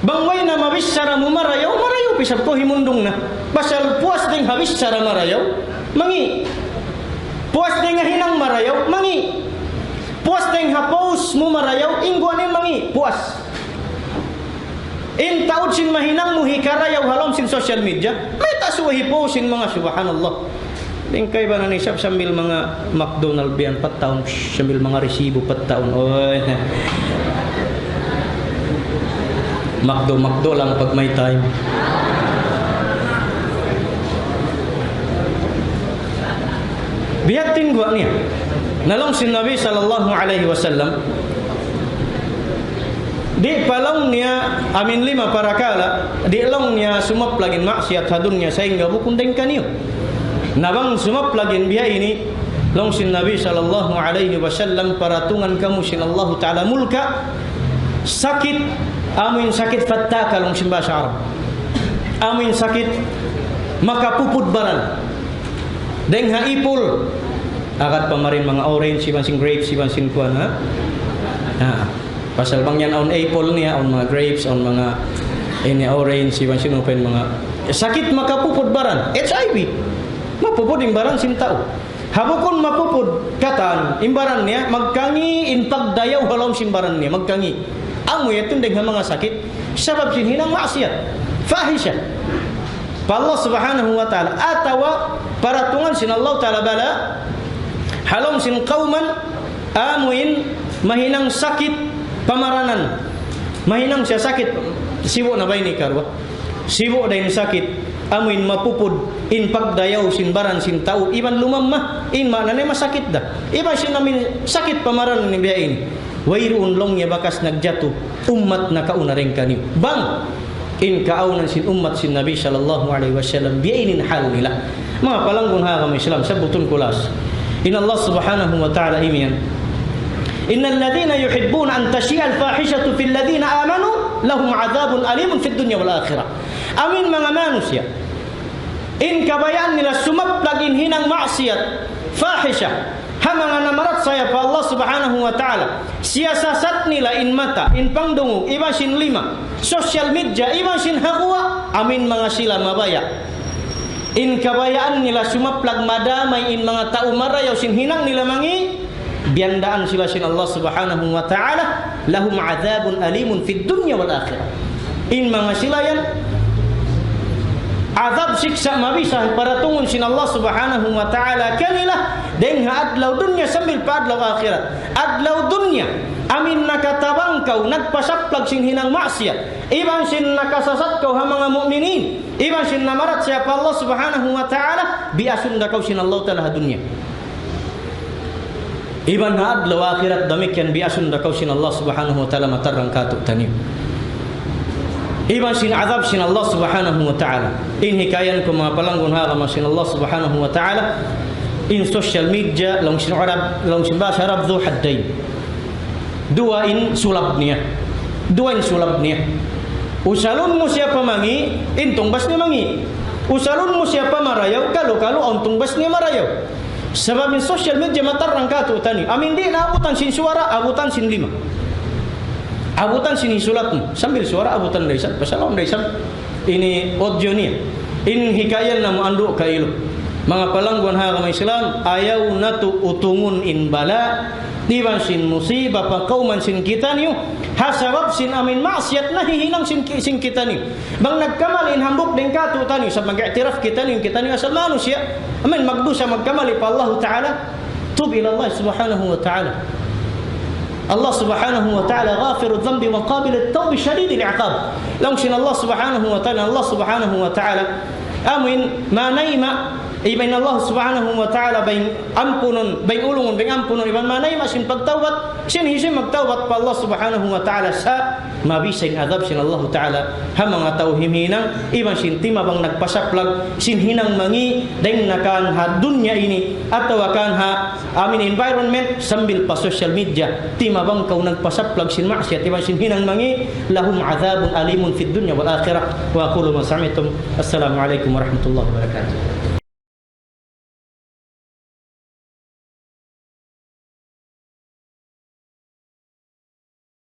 Bang way na mabichara mu marayaw, marayaw pa isab kaw himundung na. Pasal puas dayng ha bichara marayaw, mangi'. Puas dayng ha hinang marayaw, mangi'. Puas dayng ha post mu marayaw, in guwa' niya mangi'. Puas. In taud sin mahinang mu hikarayaw ha lawm sin social media. Mayta' subay hi-post in manga subhanallah. Dayng kaibanan isab sambil manga McDonald biya' yan pattaun, sambil manga resibo pattaun. Oy. McDo, McDo lang pag may time. Biya' ha yan in guwa' niya. Na laung sin Nabi sallallahu alayhi wasallam, di' pa laung niya amuin lima parakala', di' laung niya sumaplag in maksiyat ha dunya sahingga bukun dayng kaniyu. Na bang sumaplag in biya' ini, laung sin Nabi sallallahu alayhi wasallam, paratungan kamu sin Allahu Ta'ala mulka', sakit, amuin sakit fattaka laung sin bahasa Arab. Amuin sakit makapupud baran. Dayng ha ipul. Agad pa mari in manga orange, iban sin grapes, iban sin kuwan, ha? Ha. Pasal bang yan awn apple niya, awn manga grapes, awn manga ini orange, iban sin unu pa in manga sakit makapupud baran, H I V. Mapupud in baran sin tau. Ha bukun mapupud katan in baran niya, magkangi' in pagdayaw ha lawm sin baran niya, magkangi'. Amu yadtu dayng ha manga sakit, sabab sin hinang maksiyat, fahisha. Pa Allah Subhanahu wa Ta'ala, atawa paratungan sin Allah Ta'ala bala', ha lawm sin kawman, amuin mahinang sakit pamaranan. Mahinang siya sakit, sibu' na ba ini karuwa? Sibu' da in sakit, amuin mapupud in pagdayaw sin baran sin tau, iban lumamma, in maana niya masakit da. Iban sin amuin sakit pamaranan biya' ini. Wayruun laung niya bakas nagjatu, ummat nakauna dayng kaniyu. Bang, in kaawnan sin ummat sin Nabi sallallahu alayhi wasallam, biya' ini in hal nila. Manga palanggung ha agama Islam, sabbutun ku laas. In Allah Subhanahu wa Ta'ala imiyan. إن الذين يحبون أن تشيع الفاحشة في الذين آمنوا لهم عذاب أليم في الدنيا والآخرة. Amuin manga manusiya' in kabayaan nila sumaplag in hinang maksiyat, fahisha, ha manga namarachaya pa Allah Subhanahu wa Ta'ala. Siyasasat nila in mata, in pangdungug, iban sin lima, social media, iban sin ha guwa', amuin manga sila mabaya'. In kabayaan nila sumaplag madamay in manga tau marayaw sin hinang nila mangi', biyandaan sila sin Allah Subhanahu wa Ta'ala, لهم عذاب أليم في الدنيا والآخرة. In manga sila yan, adab, siksa' mabisa paratungun sin Allah Subhanahu wa Ta'ala kanila, dayn ha adlaw dunya sambil pa adlaw akhirat. Adlaw dunya, amuin nakatabang kaw, nagpasaplag sin hinang maksiyat, iban sin nakasasat kaw ha manga mu'minin, iban sin namarachaya pa Allah Subhanahu wa Ta'ala, biyaun da kaw sin Allah Ta'ala ha dunya. Iban ha adlaw akhirat damikkiyan biyaun da kaw sin Allah Subhanahu wa Ta'ala, matarrang kātu'niyu. Iban sin adab sin Allah Subhanahu wa Ta'ala. In hikayan ku manga palanggun ha agama sin Allah Subhanahu wa Ta'ala, in social media, laung sin Arab, laung sin bahasa Arab, ذو حدين. Duwa in sulab niya. Duwa in sulab niya. Usalun mu siya pa mangi', in tungbas niya mangi'. Usalun mu siya pa marayaw, kalu-kalu awn tungbas niya marayaw. Sabab in social media matarrang kātu'niyu. Amuin di' na abutan sin suwara, abutan sin lima. Abutan sin hisulat mu. Sambil suwara abutan da isab, pasal awn da isab ini audio niya. In hikayan namu' andu' kailu. Manga palanggun ha agama Islam, ayaw natu' utungun in bala', iban sin musiba pa kawman sin kitaniyu, ha sabab sin amuin maksiyat nahihinang sin ki-, sin kitaniyu. Bang nagkamali in hambuuk dayn kātu'niyu, sa' mag-i'tiraf kitaniyu, kitaniyu asal manusiya'. Amuin magdusa, magkamali pa Allah Ta'ala. تب إلى الله سبحانه وتعالى. Allah Subhanahu wa Ta'ala غافر الذنب وقابل التوب شديد العقاب. Laung sin Allah Subhanahu wa Ta'ala, Allah Subhanahu wa Ta'ala, amuin manayma', iban Allah Subhanahu wa Ta'ala bang ampunun, bang ulungun, bang ampunun, iban manayma' sin pagtawbat, sin hisiyu in magtawbat pa Allah Subhanahu wa Ta'ala sa' mabisa in adab sin Allah Ta'ala ha manga tau himinang, iban sin timabang nagpasaplag sin hinang mangi', dayn na kan ha dunya ini, atawa kan ha amuin environment, sambil pa social media, timabang kaw nagpasaplag sin maksiyat, iban sin hinang mangi', لهم عذاب أليم في الدنيا والآخرة. وأقول ما سمعتم. السلام عليكم ورحمة الله وبركاته.